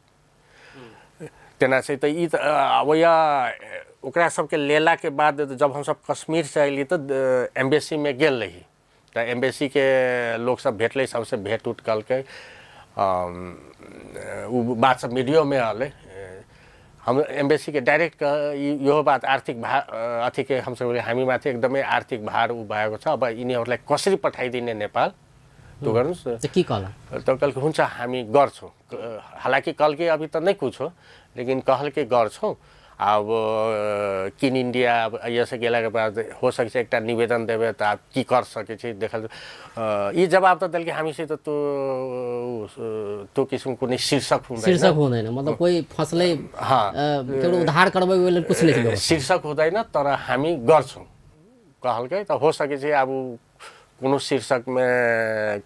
तेना छै। तऽ ई तऽ ओहि ओकरा सबके लेलाके बाद जब हमसब कश्मीरसँ अयली तऽ एम्बेसीमे गेल रही, तऽ एम्बेसीके लोक सब भेटलै, सबसँ भेट उट कलकै। ओ बात सब मीडियोमे अलै। हम एम्बेसीके डाइरेक्ट इहो बात आर्थिक भार अथीके हमसब हामी माथि एकदमै आर्थिक भार उ भएको छ, अब यिनीहरूलाई कसरी पठाइदिने नेपाल, त्यो गर्नुहोस्। तऽ की कहला? तऽ कहलकै हुन्छ हामी गर्छौँ। हालाँकि कहलकै अभी तऽ नहि कुछो, लेकिन कहलकै गर्छौँ। अब किन इंडिया अब एहिसँ गेलाके बाद हो सकै छै एकटा निवेदन देबै, तऽ आब की कर सकै छी देखल। ई जवाब तऽ देलकै हामीसित त्यो त्यो किसिमको कुनै शीर्षक हुँदैन, शीर्षक हुँदैन, मतलब कोही फसलै केकरो उद्धार करबै ओहि लेल कुछ नहि छै, शीर्षक हुँदैन, तर हामी गर्छौँ कहलकै। तऽ हो सकै छै आब कोनो शीर्षकमे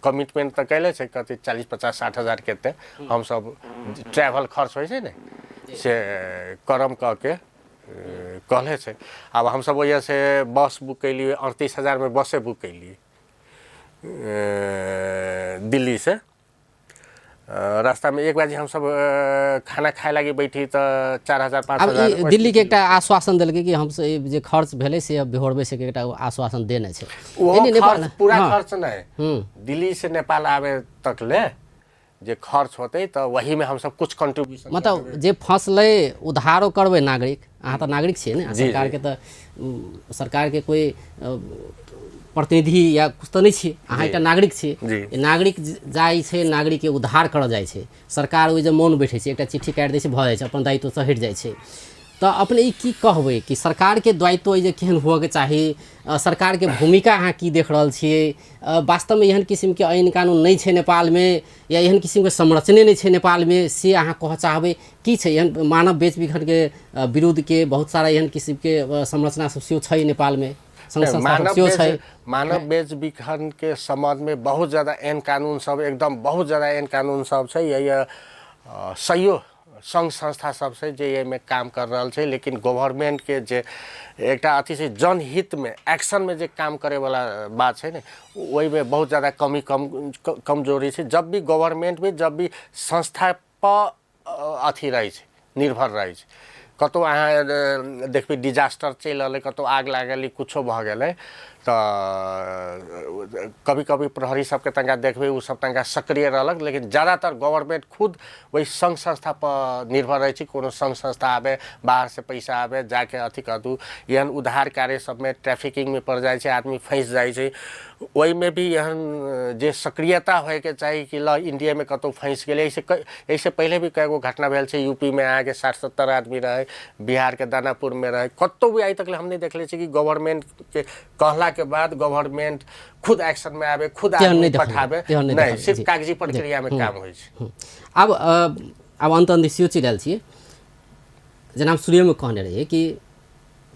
कमिटमेंट तऽ कैले छै, कति 40 50 60 हजार के ते हमसब ट्रैवल खर्च होइ छै ने से करम कऽ के कहले छै। आब हमसब ओहिसँ बस बुक कैलियै, 38 हजारमे बसे बुक कैलियै दिल्लीसँ। रास्तामे 1 बजे हमसब खाना खाए लागि बैठी तऽ 4 हजार 5 हजार। दिल्ली के एकटा आश्वासन देलकै कि हमसब जे खर्च भेलै से बेहोरबै, से एकटा आश्वासन देने छै। ओ पूरा खर्च नहि, दिल्ली से नेपाल आबे तक ले जे खर्च होतै तऽ वहीमे हमसब कुछ कंट्रीब्यूशन, मतलब जे फसलै उधारो करबै नागरिक, अहाँ तऽ नागरिक छियै ने, सरकारके तऽ सरकारके कोइ प्रतिनिधि या कुछ तऽ नहि छियै, अहाँ एकटा नागरिक छियै। नागरिक जाइ छै, नागरिकके उद्धार करऽ जाइ छै, सरकार ओहि जे मौन बैठै छै, एकटा चिट्ठी काटि दै छै, भऽ जाइ छै, अपन दायित्वसँ हटि जाइ छै। तऽ अपने ई की कहबै कि सरकारके दायित्व जे केहन हुअके चाही, सरकारके भूमिका अहाँ की देख रहल छियै? वास्तवमे एहन किसिमके ऐन कानून नहि छै नेपालमे, या एहन किसिमके संरचने नहि छै नेपालमे, से अहाँ कहऽ चाहबै की छै? एहन मानव बेच बिखनके विरुद्धके बहुत सारा एहन किसिमके संरचना सब सेहो छै नेपालमे, मानव बेच बिखन के संबंध में बहुत ज़्यादा एन कानून सब, एकदम बहुत ज़्यादा एन कानून सब छै। यही सहियो संघ संस्था सब छै जे एहिमे काम कर रहल छै, लेकिन गवर्नमेंट के जे एकटा अथी छै जनहित में एक्शन में जे काम करे वाला बात छै ने, ओहिमे बहुत ज़्यादा कमी कमजोरी छै। जब भी गवर्नमेंट भी जब भी संस्था पर अथी रहै छै, निर्भर रहै छै। कतौ अहाँ देखबै डिजास्टर चलि रहलै, कतौ आग लागल, कुछो भऽ गेलै, तऽ कभी कभी प्रहरी सबके तनिका देखबै ओ सब तनिका सक्रिय रहलक, लेकिन ज़्यादातर गवर्नमेंट खुद वही संघ संस्था पर निर्भर रहै छै। कोनो संघ संस्था आबे, बाहर से पैसा आबे, जाके अथी कऽ दू। एहन उधार कार्य सबमे ट्रैफिकिंगमे पड़ जाइ छै, आदमी फँसि जाइ छै। ओहिमे भी एहन जे सक्रियता होइके चाही कि ल इंडियामे कतहु फँसि गेलै। एहिसँ पहिले भी कएगो घटना भेल छै, यूपीमे अहाँके 60-70 आदमी रहै, बिहारके दानापुरमे रहै, कतहु भी आइ तक हम नहि देखले छी कि गवर्नमेंटके कहलाके बाद गवर्नमेंट खुद एक्शनमे आबे, खुद आदमी पठाबे, नहि, सिर्फ कागजी प्रक्रियामे काम होइ छै। आब आब अन्त अन्त सेहो चलि आयल छियै, जेना हम शुरुएमे कहने रहियै कि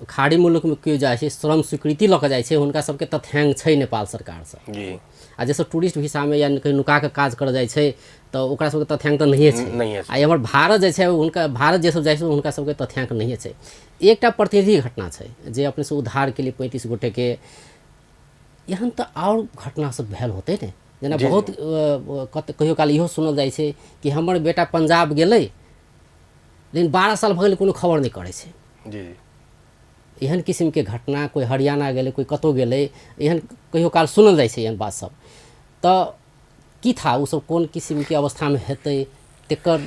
खाड़ी मुल्कमे केओ जाइ छै, श्रम स्वीकृति लऽ कऽ जाइ छै, हुनका सबके तथ्यांक छै नेपाल सरकारसँ जी। आ जे सब टूरिस्ट वीसामे या कहीं नुका कऽ काज करऽ जाइ छै तऽ ओकरा सबके तथ्यांक तऽ नहिए छै। आ एम्हर भारत जाइ छै, हुनका भारत जे सब जाइ छै हुनका सबके तथ्यांक नहिए छै। एकटा प्रतिनिधि घटना छै जे अपनेसँ उद्धार के लिए 35 गोटेके, एहन तऽ आओर घटना सब भेल होतै ने। जेना बहुत कहियो काल इहो सुनल जाइ छै कि हमर बेटा पंजाब गेलै, लेकिन 12 साल भऽ गेलै कोनो खबर नहि करै छै जी। एहन किसिमके घटना, कोइ हरियाणा गेलै, कोइ कतहु गेलै, एहन कहियो काल सुनल जाइ छै एहन बात सब। तऽ की था ओ सब कोन किसिमके अवस्थामे हेतै तेकर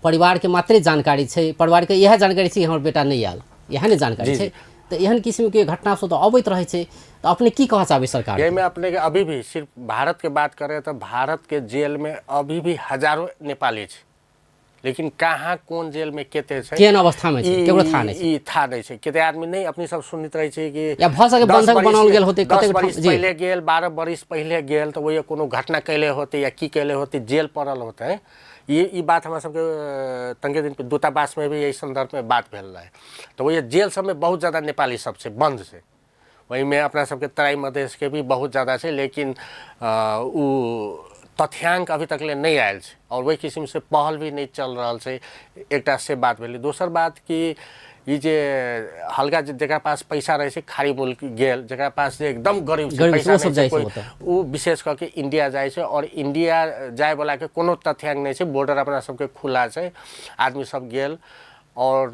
परिवारके मात्रे जानकारी छै, परिवारके इएह जानकारी छै कि हमर बेटा नहि आयल, इएह ने जानकारी छै। तऽ एहन किसिमके घटना सब तऽ अबैत रहै छै, तऽ अपने की कहऽ चाहबै सरकार? एहिमे अपने के अभी भी सिर्फ भारत के बात करें तऽ भारत के जेल में अभी भी हजारों नेपाली छै। लेकिन कहाँ कोन जेल में केते छै, केहन अवस्था में छै, केकरो थाह नहि छै। ई थाह नहि छै। कते आदमी नहि अपने सब सुनैत रहै छै कि या भऽ सकै 10 बंधक बरिस बनाओल गेल होतै, 10 कतेक ठाम- बरिस जी। पहिले गेल, 12 बरिस पहिले गेल, तऽ ओहि कोनो घटना कैले होतै या की कैले होतै, जेल पड़ल होतै। ई बात हमरा सबके तंगे दिन दूतावास में भी एहि संदर्भ में बात भेल रहे। तऽ ओहि जेल सबमे बहुत ज्यादा नेपाली सब छै, बंद छै। ओहिमे अपना सबके तराई मधेश के भी बहुत ज्यादा छै, लेकिन उ तथ्यांक अभी तक ले नहि आयल छै और ओहि किसिम से पहल भी नहि चल रहल छै। एकटा से बात भेलै। दोसर बात कि ई जे हल्का जकरा पास पैसा रहै छै खाड़ी मुल्क गेल, जकरा पास जे एकदम गरीब छै, गरीब छै, पैसा ओ सब नहि छै जाइ छै कोइ, ओतऽ। उ विशेष कऽ के इंडिया जाइ छै और इंडिया जायवला के कोनो तथ्यांक नहि छै। बॉर्डर अपना सबके खुला छै, आदमी सब गेल और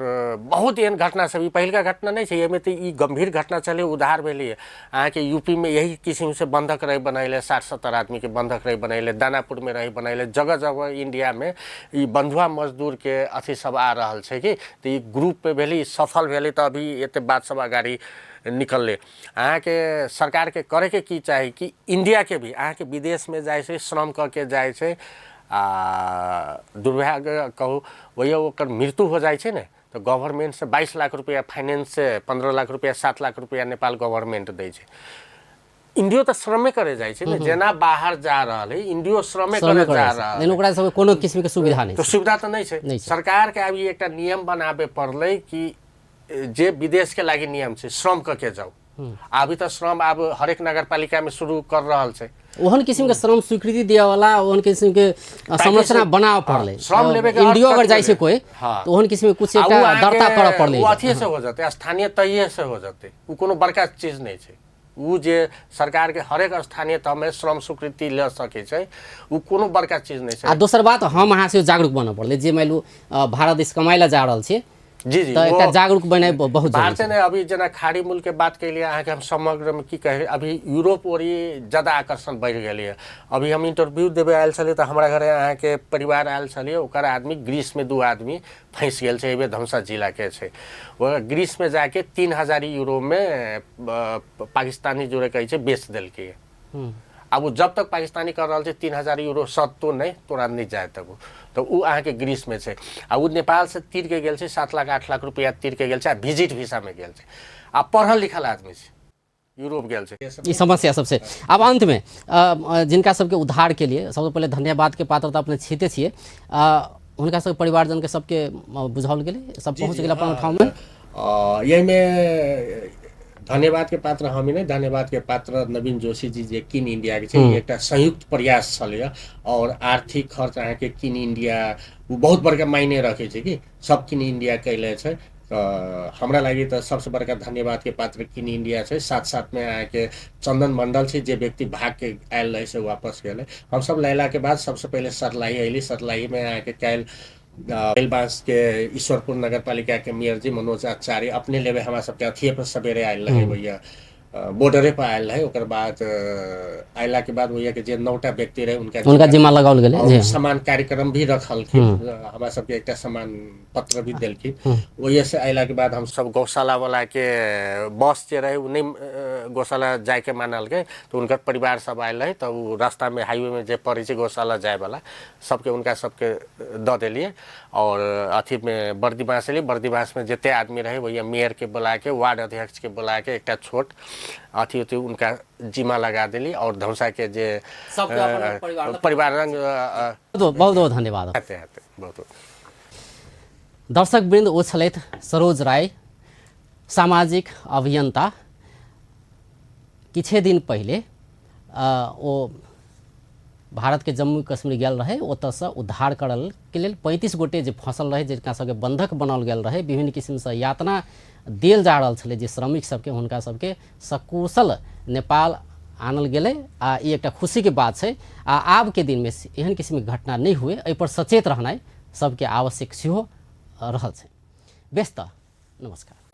बहुत एहन घटना सब, ई पहिलका घटना नहि छै, एहिमे तऽ ई गंभीर घटना छलै, उधार भेलै। अहाँके यूपी में यही किसिम से बंधक रही बनैले, 60-70 आदमी के बंधक रही बनैले, दानापुर में रही बनैले, जगह जगह इंडिया में ई बंधुआ मजदूर के अथी सब आ रहल छै कि तऽ ई ग्रुप पे भेलै, ई सफल भेलै तऽ अभी एते बात सब अगाडि निकललै। अहाँके सरकार के करे के की चाही कि इंडिया के भी अहाँके विदेश में जाइ छै, श्रम कऽ के जाइ छै, आ दुर्भाग्य कहू वही ओकर मृत्यु हो जाइ छै ने, तऽ गवर्नमेंट से 22 लाख रुपया फाइनेंस से 15 लाख रुपया 7 लाख रुपया नेपाल गवर्नमेंट दै छै। इंडियो तऽ श्रमे करे जाइ छै ने, जेना बाहर जा रहल है इंडियो श्रमे श्रमे करे जा करै छै। रहल लेकिन है। ओकरा सबके कोनो किसिम के सुविधा नहि तो छै। सुविधा तऽ नहि छै। नहि छै। सरकार के अभी एकटा नियम बनाबे पड़लै कि जे विदेश के लागि नियम छै श्रम कऽ के जाउ। अभी तऽ श्रम आब हरेक नगरपालिका में शुरू कर रहल छै। ओहन किसिम के श्रम स्वीकृति दिअ वाला ओहन किसिम के संरचना बनाबऽ पड़लै। श्रम लेबे के इंडियो अर्थ अगर जाइ छै कथी कोइ भेलै? हाँ। तऽ ओहन किसिम के कुछ आ उ एकटा अहाँके दर्ता करऽ पड़लै। उ अथिये से हो जेतै, स्थानीय तहिये से हो जेतै, उ कोनो बड़का चीज नहि छै। उ जे सरकार के हरेक स्थानीय तहमे श्रम स्वीकृति लऽ सकै छै, उ कोनो बड़का चीज नहि आ छै। दोसर बात हम अहाँ से जागरूक बनऽ पड़लै, जे मानि लू भारत देश कमाइ लए जा रहल छियै जी जी तऽ एकटा वो जागरूक बनाइ बहुत जरूरी भारते छै। ने अभी जेना खाड़ी मुल्क के बात कैलियै अहाँके, हम समग्र में की कही, अभी यूरोप ओरी ज्यादा आकर्षण बढ़ि गेलै। अभी हम इंटरव्यू देबे आयल छलियै तऽ हमरा घरे अहाँके परिवार आयल छलियै, ओकर आदमी ग्रीस में 2 आदमी फँसि गेल छै, एहिबेर धमसा जिला के छै। ओ ग्रीस में जाके 3000 यूरो में पाकिस्तानी जोड़े कहै छै बेच देलकै। आब ओ जब तक पाकिस्तानी कर रहल छै 3000 यूरो सत्तो नहि तोरा नहि जाय तब, तऽ उ अहाँके ग्रीस में छै। आ उ नेपाल से तीर के गेल छै, 7 लाख 8 लाख रुपया तीर के गेल छै, आ विजिट वीसा में गेल छै, आ पढ़ल लिखल आदमी छै, यूरोप गेल छै। ई समस्या सबसे। आब अंत में जिनका सबके उद्धार के लिए सबसे पहिले धन्यवाद के पात्र तऽ अपने छिते छियै, हुनका सबके परिवारजन के सबके बुझाओल गेलै, सब पहुँच गेल अपन ठाम में। एहिमे धन्यवाद के पात्र हम नहि, धन्यवाद के पात्र नवीन जोशी जी जे किन इंडिया के छै, एकटा संयुक्त प्रयास छलैया और आर्थिक खर्च अहाँके किन इंडिया उ बहुत बड़का मायने रखै छै कि सब किन इंडिया कैले छै। तऽ हमरा लागि तऽ सबसे बड़का धन्यवाद के पात्र किन इंडिया छै। साथ साथ में अहाँके चंदन मंडल छै, जे व्यक्ति भाग के आयल रहे से वापस गेलै। हमसब लैला के बाद सबसे पहिले सरलाही अयली। सरलाही में अहाँके काल्हि बेलबांस के ईश्वरपुर नगरपालिका के मेयर जी मनोज आचार्य अपने लेबे हमरा सबके अथिये पर सवेरे आयल रहे, भैया बॉर्डरे पर आयल रहे। ओकर बाद अयला के बाद भैया के जे 9टा व्यक्ति रहे उनका जिम्मा लगाओल गेलै। और समान कार्यक्रम भी रखलखिन, हमरा सबके एकटा समान पत्र भी देलखिन। ओहि से अयला के बाद हम सब गौशाला वाला के बस जे रहे उ नहि गौशाला जाय के मानलकै, तऽ उनकर परिवार सब आयल रहे, तऽ उ रास्ता में हाईवे में जे पड़ै छै गौशाला जाय वाला सबके उनका सबके दऽ देलियै। और अथी में बर्दीबास एलियै, बर्दीबास में जते आदमी रहे वही मेयर के बुला के वार्ड अध्यक्ष के बुला के एकटा छोट अथी उथी उनका जिम्मा लगा देली। और धमसा के जे सबके अपन अपन परिवार लग- परिवार रंग बहुत बहुत धन्यवाद। हेतै हेतै बहुत बहुत। दर्शक वृन्द, ओ छलथि सरोज राय, सामाजिक अभियंता। किछे दिन पहिले ओ भारत के जम्मू कश्मीर गेल रहे, ओतऽसँ उद्धार करल के लेल 35 गोटे जे फंसल रहे, जिनका सबके बंधक बनाओल गेल रहे, विभिन्न किसिमसँ यातना देल जा रहल छलै जे श्रमिक सबके, हुनका सबके सकुशल नेपाल आनल गेलै। आ ई एकटा खुशीके बात छै। आ आबके दिनमे एहन किसिमके घटना नहि हुए, एहिपर सचेत रहनाइ सबके आवश्यक सेहो रहल छै। बेस तऽ नमस्कार।